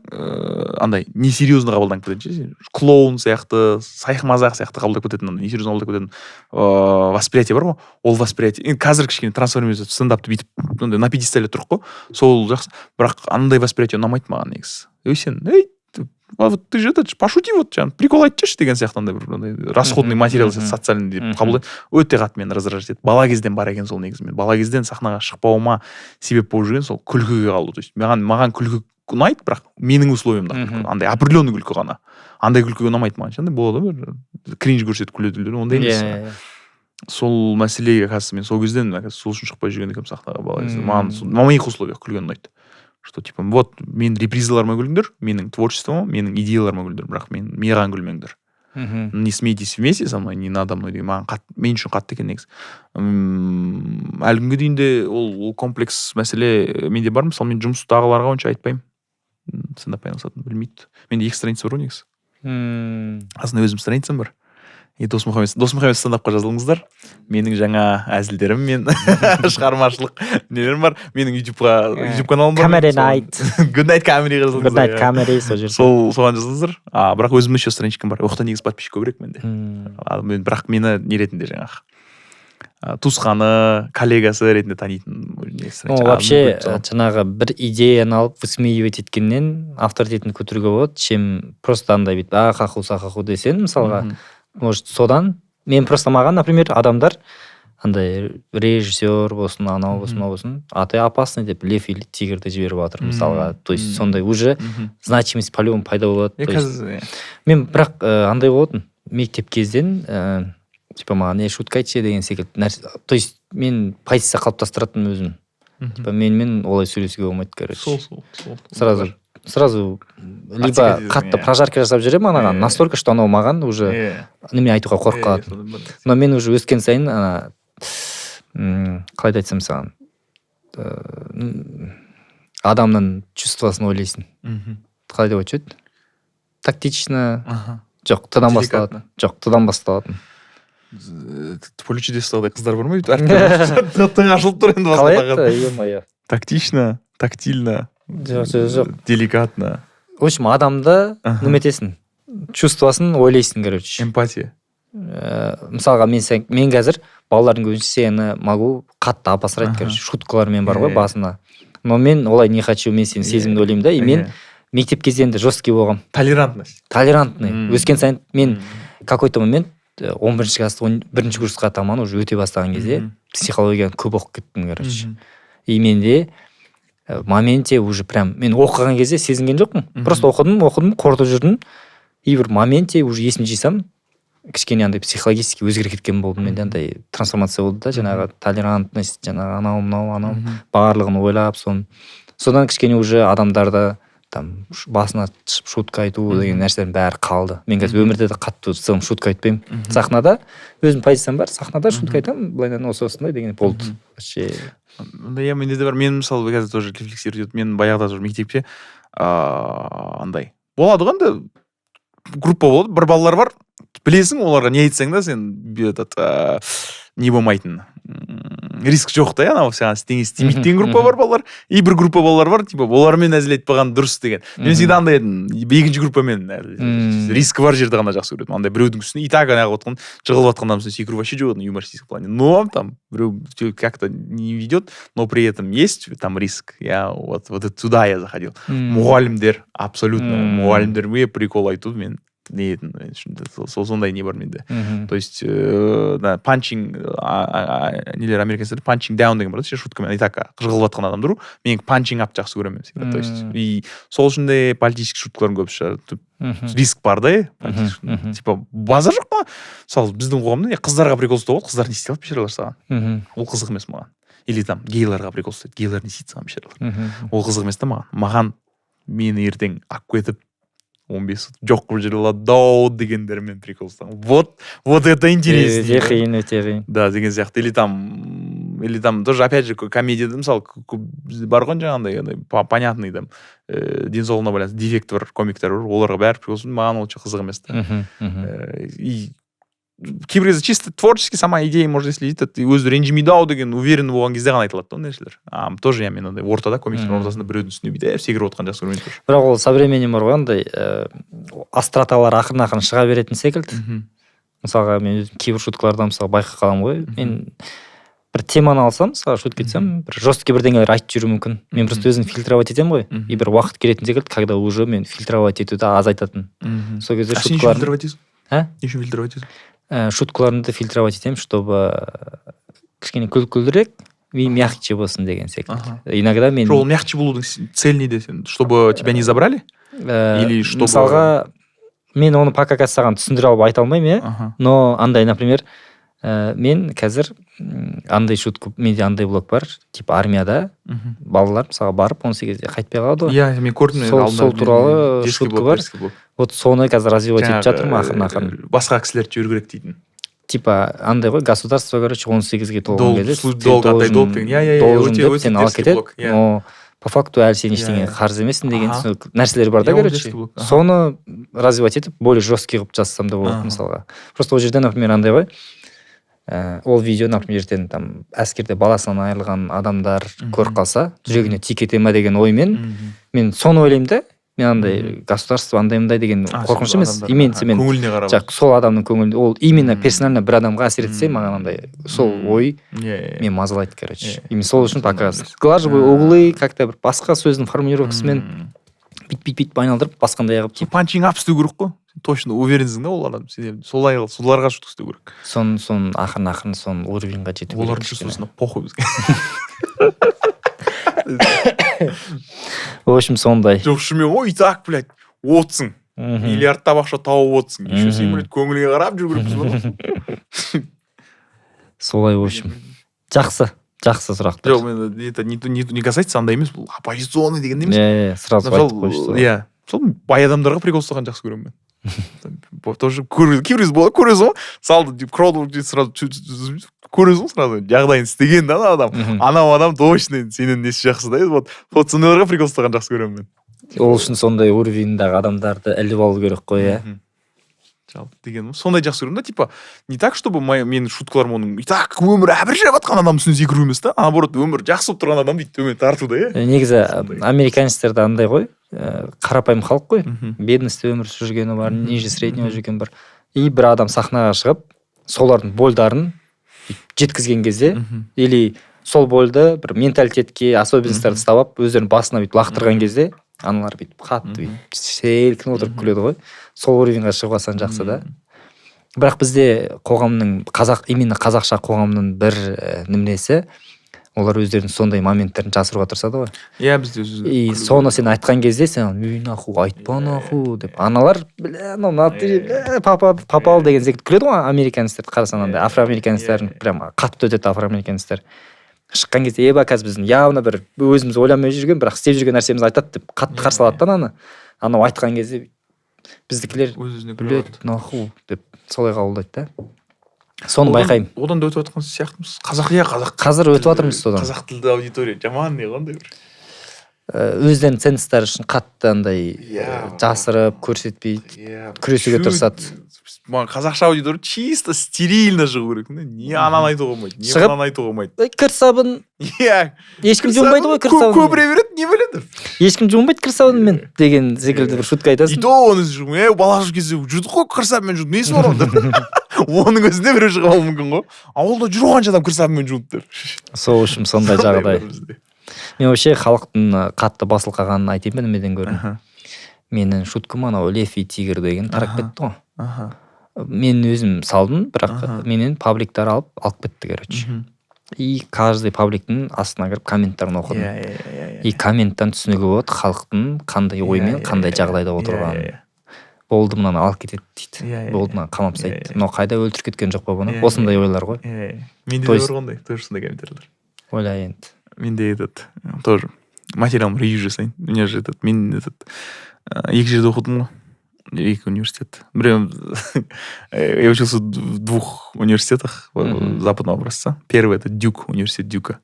андай несерьезно қабылданып кететін ше, сен клоун сияқты, сайқымазақ сияқты қабылдап кететін, андай несерьезно қабылдап кететін восприятие бар ғой. Ол восприятие енді қазір кішкене трансформация, стендапты бүйтіп андай на пьедестале тұрық қой, сол жақсы. Бірақ андай восприятие ұнамайды маған негізі. Ей, сен, ей, а вот ты же этот пошути, вот жаңағы прикол айтып жіберші деген сияқты, андай бір андай расходный материал социальный деп қабылдайды. Өте қатты мені раздражать етеді. Бала кезден бар екен сол негізі. Мен бала кезден сахнаға шықпауыма себеп болып жүрген сол күлкіге қалу. То есть маған күлкі ұнайды, бірақ менің условиямда андай определенный күлкі ғана. Андай күлкі ұнамайды маған ше, андай болады ғой, бір кринж көрсетіп күлетіндер, ондай емес. Иә, иә. Сол мәселеге қазір мен сол кезден, оказывается, сол үшін шықпай жүрген екенмін сахнаға бала кезде. Маған на моих условиях күлген ұнайды, что типа вот менің репризаларыма күліңдер, менің творчествома, менің идеяларыма күліңдер, бірақ маған күлмеңдер. Не смейтесь вместе со мной, не надо мной деген маған қатты, мен үшін қатты екен негізі. Әлі күнге дейін де ол комплекс мәселе менде бар. Мысалы, мен жұмыстағыларға онша айтпаймын, стендаппен айналысатынымды білмейді. Менде екі страница бар ғой негізі. Астында өзім страницам бар. И Досмұхамед стендапқа жазылыңыздар. Менің жаңа әзілдерім мен шығармашылық нелерім бар. Менің YouTube каналым бар. Comedy Night. Good Night Comedy-ға Good жазылыңыздар. Night Comedy сол жерде. Сол, соған жазылыңыздар. А, бірақ өзімнің еще страничкам бар. Ол жақта негізі подписчик көбірек менде. А, мен, бірақ мені не ретінде, жаңағы туысқаны, коллегасы ретінде танитын не Ну, страничка. А, вообще бөліп тастағанмын. Жаңағы бір идеяны алып, высмеивать еткеннен авторитетін көтеруге болады, чем просто андай бүйтіп а хаху сахаху десең, мысалға. Может, содан мен просто, маған, например, адамдар андай режиссер болсын, анау болсын, мынау болсын, «А ты опасный» деп «Лев или тигрді» жіберіп жатыр, мысалға. То есть сондай уже значимость по любому пайда болады. Е, То есть қазір, иә. Мен бірақ андай болатын мектеп кезден, типа маған не шутка айтшы деген секілді нәрсе. То есть мен позиция қалыптастыратынмын өзім. Типа менімен олай сөйлесуге болмайды, короче. Сол, сол, сол. Сразу либо Отсекать етесің, қатты иә. прожарка жасап жіберемін анаған, настолько, что анау маған уже немене айтуға қорқып қалатын. Содан бір нәрсе. Но мен уже өскен сайын ана қалай айтсам саған, адамның чувствосын ойлайсың. Қалай деп айтушы еді, тактично? Жоқ, т-дан басталатын. Деликатно. Жоқ, т-дан басталатын. «Поле чудес»тағыдай қыздар бар ма, бүйтіп әріптер т ашылып тұр енді Қалай басқа. еді, е мое? Тактично, тактильно. Жоқ, жоқ, жоқ. Деликатно. В общем, адамды неметесің, чувствосын ойлайсың, короче. Эмпатия. Мысалға, мен сен, мен қазір балалардың көзінше сені могу қатты обосрать, короче, шуткалармен бар ғой басына, но мен олай не хочу. Мен сенің сезіміңді ойлаймын да. И мен мектеп кезінде жесткий болғанмын. Толерантность. Толерантный. Өскен сайын мен какой то момент, 11-ші класста, 11-ші курсқа таман уже өте бастаған кезде психологияны көп оқып кеттім, короче. И менде моменте уже прям мен оқыған кезде сезінген жоқпын. Просто оқыдым, оқыдым, қорытып жүрдім. И бір моменте уже есімді жисам, кішкене андай психологически өзгеріп кеткен болдым. Менде андай трансформация болды да, жаңағы толерантность, жаңағы анау мынау анау барлығын ойлап, соны, содан кішкене уже адамдарды там басына шығып шутка айту деген нәрселердің бәрі қалды. Мен қазір өмірде де қатты в целом шутка айтпаймын. Сахнада өзімнің позициям бар, сахнада шутка айтамын былайынан, осы осындай деген болды вообще. Мындай, иә, менде де бар. Мен, мысалы, қазір тоже рефлексировать етіп, мен баяғыда тоже мектепте андай болады ғой, енді группа болады, бір балалар бар, білесің, оларға не айтсаң да, сен этот не болмайтын, риск жоқ та, иә, анау саған ештеңе істемейді деген группа бар балалар. И бір группа балалар бар, типа олармен әзіл айтпаған дұрыс деген. Мен всегда андай едім, екінші группамен рискі бар жерді ғана жақсы көретінмін. Андай біреудің үстіне и так ана отқан, жығылып жатқан адамның үстіне секіру вообще жоқ еді юмористическом плане. Но там біреу как то не ведет, но при этом есть там риск, я вот это туда я заходил. Мұғалімдер абсолютно, мұғалімдерге прикол айту мен не етін, мен үшін сол сондай не бар менде. То есть да, punching нелер, американецтерде punching down деген бар да ше, шуткамен и так жығылып жатқан адамды ұру. Мен punching up жақсы көремін всегда. То есть и сол үшін де политический шуткалардың көбісі шығады. Риск бар да, политический. Типа базар жоқ па, мысалы, біздің қоғамда не, қыздарға прикол ұстауға болады, қыздар не істей алады бейшаралар саған? Ол қызық емес маған. Или там гейларға прикол ұстайды, гейлар не істейді саған, бейшаралар? Ол қызық емес та маған. Маған мені ертең алып кетіп, 15 жоқ қылып жібере алады ау дегендермен прикол ұстаған, вот это интереснее. Өте қиын, өте қиын. Да, деген сияқты. Или там тоже, опять же, комедияда, мысалы, бізде бар ғой жаңағындай андай понятный там денсаулығына байланысты дефекті бар комиктер бар, оларға бәрі прикол ұстайды. Маған ол қызық емес та. мхм мхм И кейбір кезде чисто творческий сама идея, может, если этот өзі ренжімейді ау деген уверен болған кезде ғана айтылады да ондай нәрселер. А тоже я мен андай ортада, комикстің ортасында біреудің үстіне бүйтіп секіріп отқан жақсы көрмеймін тоже. Бірақ ол со временем бар ғой, андай остроталар ақырын ақырын шыға беретін секілді. Мысалға, мен өзім кейбір шуткалардан, мысалы, байқап қаламын ғой. Мен бір теманы алсам, мысалы, шутка айтсам, бір жесткий бірдеңелер айтып жіберуім мүмкін. Мен просто өзім фильтровать етемін ғой. И бір уақыт келетін секілді, когда уже мен фильтровать етуді азайтатын. Сол кезде А сен не үшін шуткаларым фильтровать етесің? А? Не үшін фильтровать етесің? Шуткаларымды фильтровать етемін, чтобы кішкене күлкілірек и мягче болсын деген секілді. Иногда мен Жоқ, ол мягче болудың цель неде сен? Чтобы тебя не забрали? Или чтобы- Мысалға, мен оны пока қазір саған түсіндіре алып айта алмаймын, иә. Но андай, например, мен қазір андай шутка, менде андай блок бар, типа армияда балалар, мысалға, барып 18-де қайтпай қалады ғой. Иә, мен көрдім. Сол- алдында сол туралы детский шутка блок, бар. Детский блок. Вот соны қазір развивать етіп Жаңағы, жатырмын ақырын ақырын. Басқа кісілерді жіберу керек дейтін. Типа андай ғой, государство, короче, 18-ге толған Долг, кезде ты долг, отдай долг деген. Иә, должен өте деп өте сені алып дерзкий кетеді. Блок, иә. Но По факту әлі сен ештеңеге қарыз емессің деген нәрселер бар да, короче. Соны развивать етіп, более жесткий қылып жазсам да болады, мысалға. Просто ол жерде, например, андай ғой, ол видео, например, ертең там әскерде баласынан айырылған адамдар көріп қалса, жүрегіне тиіп кете ма деген оймен мен соны ойлаймын да. Мен андай государство андай мындай деген қорқыныш емес, именно мен көңіліне қарап, жоқ, сол адамның көңіліне, ол именно персонально бір адамға әсер етсе, маған андай сол ой мен мазалайды, короче. Именно сол үшін пока сглаживаю углы, как то бір басқа сөздің формулировкасымен бүйтіп, бүйтіп, бүйтіп айналдырып, басқандай қылып. Punching up істеу керек қой, точно уверенсің да, ол адам сен солай, соларға шутка істеу керек. Соны ақырын ақырын соның уровеньға жету керек. Олардың чувствосына похуй бізге. В общем, сондай. Жоқ, шынымен ғой, и так, блядь, отсың, миллиардтап ақша тауып отырсың, еще сен, блядь, көңіліңе қарап жүру керекпіз ба? Солай, в общем, жақсы, жақсы сұрақтар. Жоқ, мен это не касается, андай емес, бұл оппозиционный деген емес. Иә, сразу айтып қойшы. Иә, сол бай адамдарға прикол ұстағанды жақсы көремін мен тоже. Кейбір кезде болады, көресің ғой, салды деп, сразу көресің ғой, сразу жағдайын істеген да ана адам. Анау адам точно сенен несі жақсы да. Вот сондайларға прикол ұстағанды жақсы көремін мен. Ол үшін сондай уровеньдағы адамдарды іліп алу керек қой, иә. Жалпы деген сондай жақсы көремін да. Типа не так, чтобы менің шуткаларым оның и так өмірі әбіржеп жатқан адамның үстіне секіру емес та, наоборот, өмірі жақсы болып тұрған адамды бүйтіп төмен тарту да, иә. Негізі американецтерде андай ғой, қарапайым халық қой, бедностьте өмір сүріп жүргені бар, ниже среднего жүрген бар. И бір адам сахнаға шығып, солардың больдарын жеткізген кезде или сол больды бір менталитетке, особенностьтарды ұстап алып, өздерінің басына бүйтіп лақтырған кезде, аналар бүйтіп қатты бүйтіп селкініп отырып күледі ғой. Сол уровеньға шығып алсаң, жақсы да. Бірақ бізде қоғамның, қазақ, именно қазақша қоғамның бір неменесі, олар өздерінің сондай моменттерін жасыруға тырысады ғой. Иә, бізде. И соны сен айтқан кезде, сен: «Ей, нахуй, айтпа, нахуй», — деп, аналар: «Бля, анау натуре, бля, попал» деген секілді күледі ғой. Американецтерді қарасаң, андай афроамериканецтердің прям қатты өтеді. Афроамериканецтер шыққан кезде: «Еба, қазір біздің явно бір өзіміз ойламай жүрген, бірақ істеп жүрген нәрсемізді айтады», — деп қатты қарсы алады да ананы. Анау айтқан кезде біздікілер өз өзіне. «Блять, нахуй», — деп солай қабылдайды да. Соны байқаймын. Одан да өтіп жатқан сияқтымыз, қазақ, иә, қазақ. Қазір өтіп жатырмыз содан. Қазақ тілді аудитория жаман не ғой андай бір. Өздерінің ценностары үшін қатты андай жасырып көрсетпейді, күресуге тырысады. Маған қазақша аудитория чисто стерильно шығу керек, не ананы айтуға болмайды, не Шығып- мынаны айтуға болмайды. Ей, кір сабын. Ешкім жуынбайды ғой кір сабынмен. Көбіре береді, не біледі. Ешкім жуынбайды кір сабынмен деген секілді бір шутка И айтасың. то оны ей, бала кезде жүрдік қой, кір сабынмен жудық, несі бар онда? Оның өзінде біреу шығып алуы мүмкін ғой: «Ауылда жүр ғой қанша адам кір сабынмен жуынып», — деп. Сол үшін сондай Сондай жағдай. бар бізде. Мен вообще халықтың қатты басылып қалғанын айтайын ба, немеден көрдім? Менің шуткам анау «Лев и тигр» деген тарап кетті ғой. Мен өзім салдым, бірақ менен пабликтар алып кетті, короче. И каждый пабликтің астына кіріп, комменттарын оқыдым. Иә иә иә И комменттан түсінуге болады халықтың қандай оймен, қандай жағдайда отырғанын. Иә, «Болды, мынаны алып кетеді», — дейді. иә, иә, «Болды, мынаны қамап тастайды. Иә, иә. Мынау қайда, өлтіріп кеткен жоқ па бұны?» Осындай ойлар ғой. Иә, иә. Менде То де есть- бар ғой ондай, тоже сондай комментарийлер. Ойла енді. Менде этот тоже материалым ревью жасайын. У меня же этот, мен этот екі жерде оқыдым ғой, екі университет. Біреу, я учился в двух университетах западного образца. Первый — это Дюк, университет Дюка.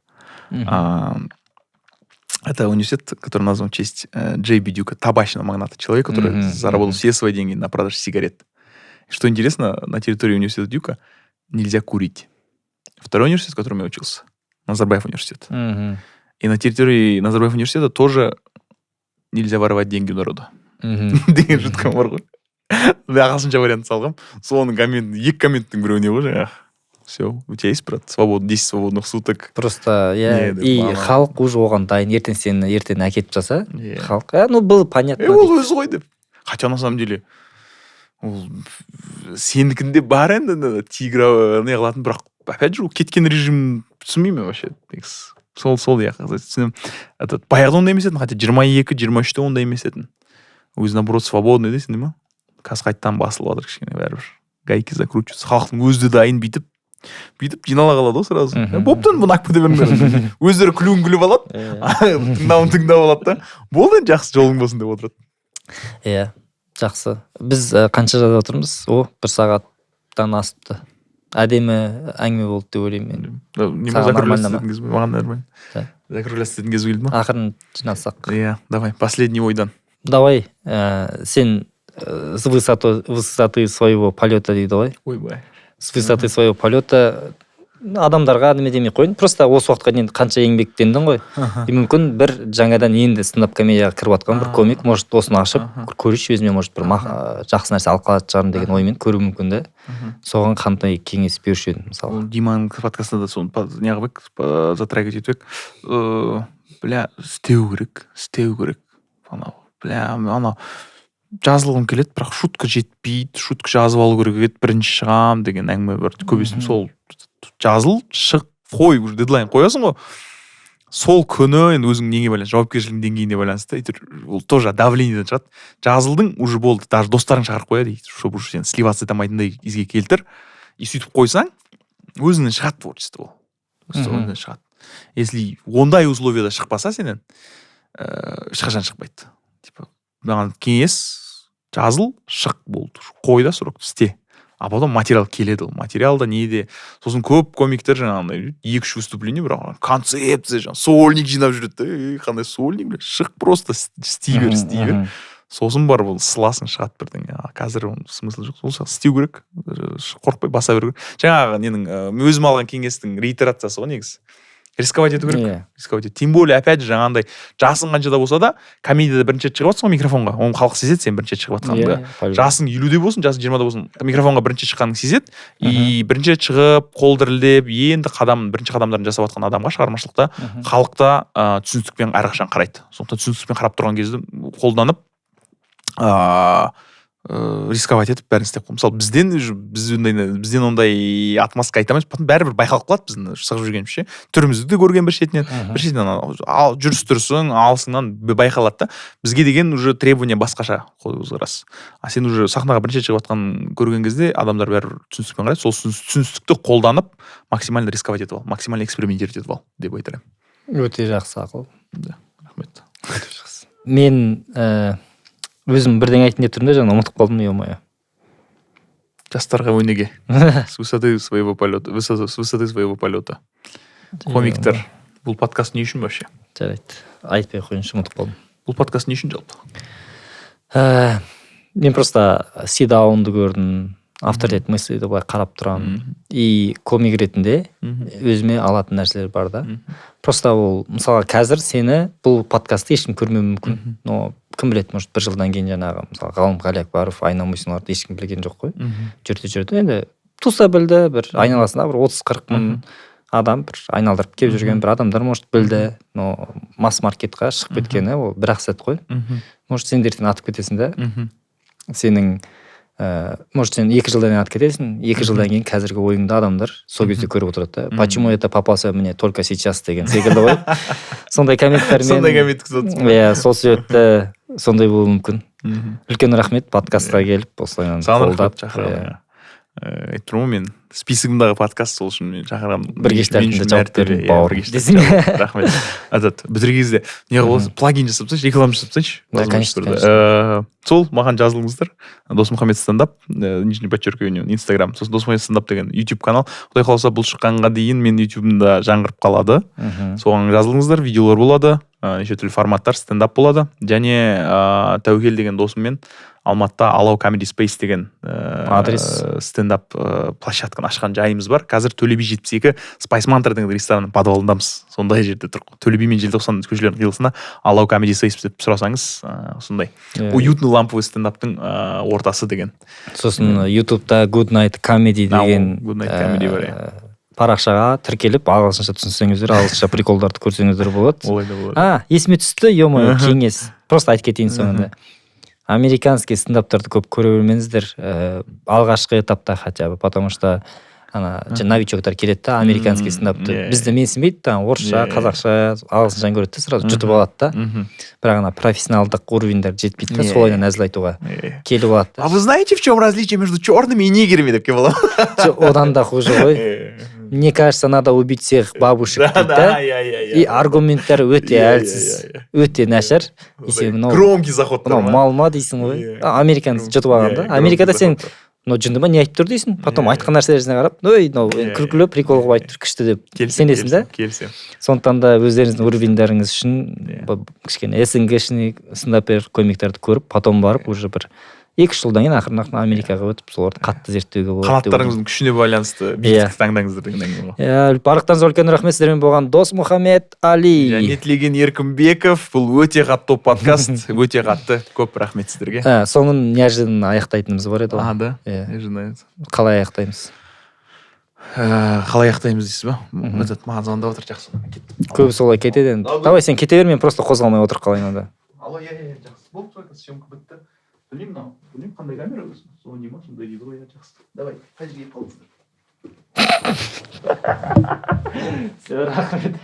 Это университет, который назван в честь Джей Би Дюка, табачного магната, человека, который заработал все свои деньги на продаже сигарет. Что интересно, на территории университета Дюка нельзя курить. Второй университет, в котором я учился, Назарбаев университет. И на территории Назарбаев университета тоже нельзя воровать деньги у народа деген шуткам бар ғой. Мен ағылшынша вариант салғам. Соның коммент, екі комменттің біреуіне ғой жаңағы: «Все, у тебя есть, брат, свобода, 10 свободных суток». Просто иә. Не, деп, И ана- халық уже оған дайын. Ертең сені ертең әкетіп тастаса, халық: «А, ну было понятно», — Е, ол дейді. Өзі ғой деп. Хотя на самом деле ол сенікінде бар енді ана тигра не қылатын, бірақ опять же ол кеткен режим, түсінбеймін мен вообще негізі. Сол, иә, түсінемін. Этот баяғыда ондай емес етін, хотя 22-23-те ондай емес етін, өзі наоборот свободный дейсің ма. Қазір қайтадан басылып жатыр кішкене, бәрібір гайки закручиваются, халықтың өзі де дайын, бүйтіп бүйтіп жинала қалады ғой сразу. «Бопты, енді бұны алып кете беріңдер», өздері күлуін күліп алады, тыңдауын тыңдап алады да, «Болды енді, жақсы, жолың болсын», — деп отырады. Иә, жақсы. Біз қанша жазып отырмыз? О, бір сағаттан асыпты. Әдемі әңгіме болды деп ойлаймын мен. Не Саған нормально ма? Маған нормально. Да. Закругляться ететін кез келді ма? Ақырын жинасақ. Иә, давай, последний ойдан. Давай, сен с высоты своего полета дейді ғой. Ойбай. С высоты своего полета адамдарға неме демей ақ қояйын, просто осы уақытқа дейін қанша еңбектендің ғой, и мүмкін бір жаңадан енді стендап комедияға кіріп жатқан бір комик, может, осыны ашып көрейінші өзіме, может, бір жақсы нәрсе алып қалатын шығармын деген оймен көруі мүмкін да. Соған қандай кеңес беруші едің, мысалы? Ол Диманың подкастында да соны неғып едік, затрагивать етіп едік. Бля, істеу керек, істеу керек. Анау, бля, анау жазылғым келеді, бірақ шутка жетпейді, шутка жазып алу керек еді, бірінші шығамын деген әңгіме бар көп естимін. Сол жазыл, шық, қой, уже дедлайн қоясың ғой. Сол күні енді өзің неңе байланысты, жауапкершілігің деңгейіне байланысты, әйтеуір ол тоже давлениеден шығады. Жазылдың, уже болды, даже достарың шығарып қояды, чтобы уже сен сливаться ете алмайтындай изге келтір. И сөйтіп қойсаң, өзіңнен шығады творчество ол. Өзіңнен шығады. Если ондай условияда шықпаса сенен, ешқашан шықпайды. Типа, маған кеңес: жазыл, шық, болды. Қой да срок, істе. А потом материал келеді, ол материал да не де. Сосын көп комиктер жаңағындай екі үш выступление, бірақ концепция, жаңағы сольник жинап жүреді да. Ей, қандай сольник, бля, шық, просто істей бер, істей бер. Сосын барып ол сыласың, шығады бірдеңе. А қазір оның смысл жоқ. Сол сияқты істеу керек, қорықпай баса беру керек. Жаңағы ненің, өзім алған кеңестің реитерациясы ғой негізі. Рисковать ету керек. Рисковать ету. Тем более, опять же, жаңағындай жасың қаншада болса да, комедияда бірінші рет шығып жатрсың ғой микрофонға. Оны халық сезеді, сен бірінші рет шығып жатқаныңды. По-любому. Жасың 50-де болсын, жасың 20-да болсын, микрофонға бірінші шыққанын сезеді. И бірінші рет шығып, қол дірілдеп, енді қадам, бірінші қадамдарын жасап жатқан адамға шығармашылықта халық та түсіністікпен әрқашан қарайды. Сондықтан түсіністікпен қарап тұрған кезде қолданып, рисковать етіп бәрін істеп қой. Мысалы, бізден уже, біз ондай, бізден ондай отмазка айта алмаймыз, потом бәрібір байқалып қалады біздің шығып жүргеніміз ше. Түрімізді де көрген бір шетінен, бір шетінен анау, ал, жүріс тұрысың, алысыңнан байқалады да. Бізге деген уже требование басқаша көзқарас. А сен уже сахнаға бірінші рет шығып жатқанын көрген кезде адамдар бәрібір түсіністікпен қарайды. Сол түсіністікті қолданып, максимально рисковать етіп ал, максимально экспериментировать етіп ал деп айтар едім. Өте жақсы ақыл. Да, рахмет. Өте жақсы. Мен өзім бірдеңе айтайын деп тұрмын да, жаңа ұмытып қалдым, ё-моё. Жастарға өнеге. С высоты своего полета, с высоты своего полета. Комиктер. Бұл подкаст не үшін вообще? Жарайды, айтпай ақ қояйыншы, ұмытып қалдым. Бұл подкаст не үшін жалпы? Мен просто Сидаунды көрдім, «Авторитет мысли» ді былай қарап тұрамын. И комик ретінде өзіме алатын нәрселер бар да. Просто ол, мысалға, қазір сені, бұл подкастты ешкім көрмеуі мүмкін. Но кім біледі, может, бір жылдан кейін жаңағы, мысалы, Ғалым Ғалиакбаров, Айна Мусиналарды ешкім білген жоқ қой. Жүрді, жүрді, енді туса білді, бір айналасында бір 30-40 мың адам, бір айналдырып келіп жүрген бір адамдар, может, білді, но масс маркетқа шығып кеткені ол бір ақ сәт қой. Может, сен ертең атып кетесің да. Сенің может, сен 2 жылдан кейін атып кетесің, 2 жылдан кейін қазіргі ойыңды адамдар сол кезде көріп отырады да. «Почему это попался мне только сейчас» деген секілді ғой, сондай комменттермен. Сондай коммент күтіп отырсың ба? Иә, сол себепті сондай болуы мүмкін. Үлкен рахмет подкастқа келіп, осылай Саған қолдап. рахмет шақырғаныңа. Айтып тұрмын ғой, мен списогымдағы подкаст, сол үшін мен шақырған. Бір кеш Мен тәртібінде үшін жауап мәртебе, бердім, иә, бауырым бір кеш десең. тәртібінде. Рахмет. Этот, бітірген кезде не қылып, плагин жасап тастайыншы, реклама жасап тастайыншы. Да, конечно, Возможность конечно. Сол маған жазылыңыздар. Досмұхаммед стендап, нижний подчеркивание, Инстаграм. Сосын Досмұхаммед стендап деген YouTube канал. Құдай қаласа, бұл шыққанға дейін мен YouTube'ым жаңғырып қалады. Соған жазылыңыздар, видеолар болады, неше түрлі форматтар, стендап болады. Және Тәуекел деген досыммен Алматыда Алау Comedy Space деген Адрес? стендап площадканы ашқан жайымыз бар. Қазір Төле би 72, Spice Mantra деген ресторанның подвалындамыз. Сондай жерде тұр. Төле би мен Желтоқсан көшелерінің қиылысында Алау Comedy Space деп сұрасаңыз, сондай. Уютный ламповый стендаптың ортасы деген. Сосын Ютубта Good Night Comedy А, ол деген Good Night Comedy бар, иә. Парақшаға тіркеліп, ағылшынша түсінсеңіздер, ағылшынша приколдарды көрсеңіздер болады. Олай да болады. А, есіме түсті, ё-моё, кеңес. Просто айтып кетейін соңында. Американский стендаптарды көп көре бермеңіздер, алғашқы этапта хотя бы, потому что ана новичоктар келеді да, американский стендапты бізді менсінбейді да, орысша, қазақша, ағылшыншаны көреді да, сразу жұтып алады да. Бірақ ана профессионалдық уровеньдер жетпейді да, солайынан әзіл айтуға келіп алады да. «А вы знаете, в чем различие между черными и неграми?» деп келіп аламын. Жоқ, одан да хуже ғой. «Мне кажется, надо убить всех бабушек» дейді да. иә иә И аргументтері өте әлсіз, иә, иә. өте нашар. И сен мынау Громкий заход мынау мал ма дейсің ғой. Иә. А, американец жұтып алған да. Америкада сен Мынау жынды ма, не айтып тұр дейсің. Потом Иә, айтқан нәрселеріне қарап, ой, мынау күлкілі, прикол қылып айтып тұр, күшті деп сенесің да. Келісемін. Сондықтан да өздеріңіздің уровеньдарыңыз үшін кішкене СНГшный стендапер комиктарды көріп, потом барып, уже бір 2-3 жылдан кейін ақырын ақырын Америкаға өтіп, соларды қатты зерттеуге болады деп ойлаймын. Қанаттарыңыздың күшіне байланысты биіктікті таңдаңыздар деген әңгіме ғой. Иә, барлықтарыңызға үлкен рахмет. Сіздермен болған Дос Мұхаммед Али Және Тілеген Еркінбеков. Бұл өте қатты топ подкаст, өте қатты көп рахмет сіздерге. Ә, соңын неожиданно аяқтайтынымыз бар еді ғой. А, да. Иә. Неожиданно. Қалай аяқтаймыз? Қалай аяқтаймыз дейсіз ба? Этот маған звондап отыр, жақсы, кеттім. Көбі солай кетеді енді. Давай, сен кете бер, мен просто қозғалмай отырып қалайын онда. Алло, иә, жақсы болды, только съемка бітті. Білмеймін, мынау, білмеймін, қандай камера өзі, Sony ма, сондай дейді ғой. Иә, жақсы, давай, қай жерге келіп қалдыңыздар? Рахмет.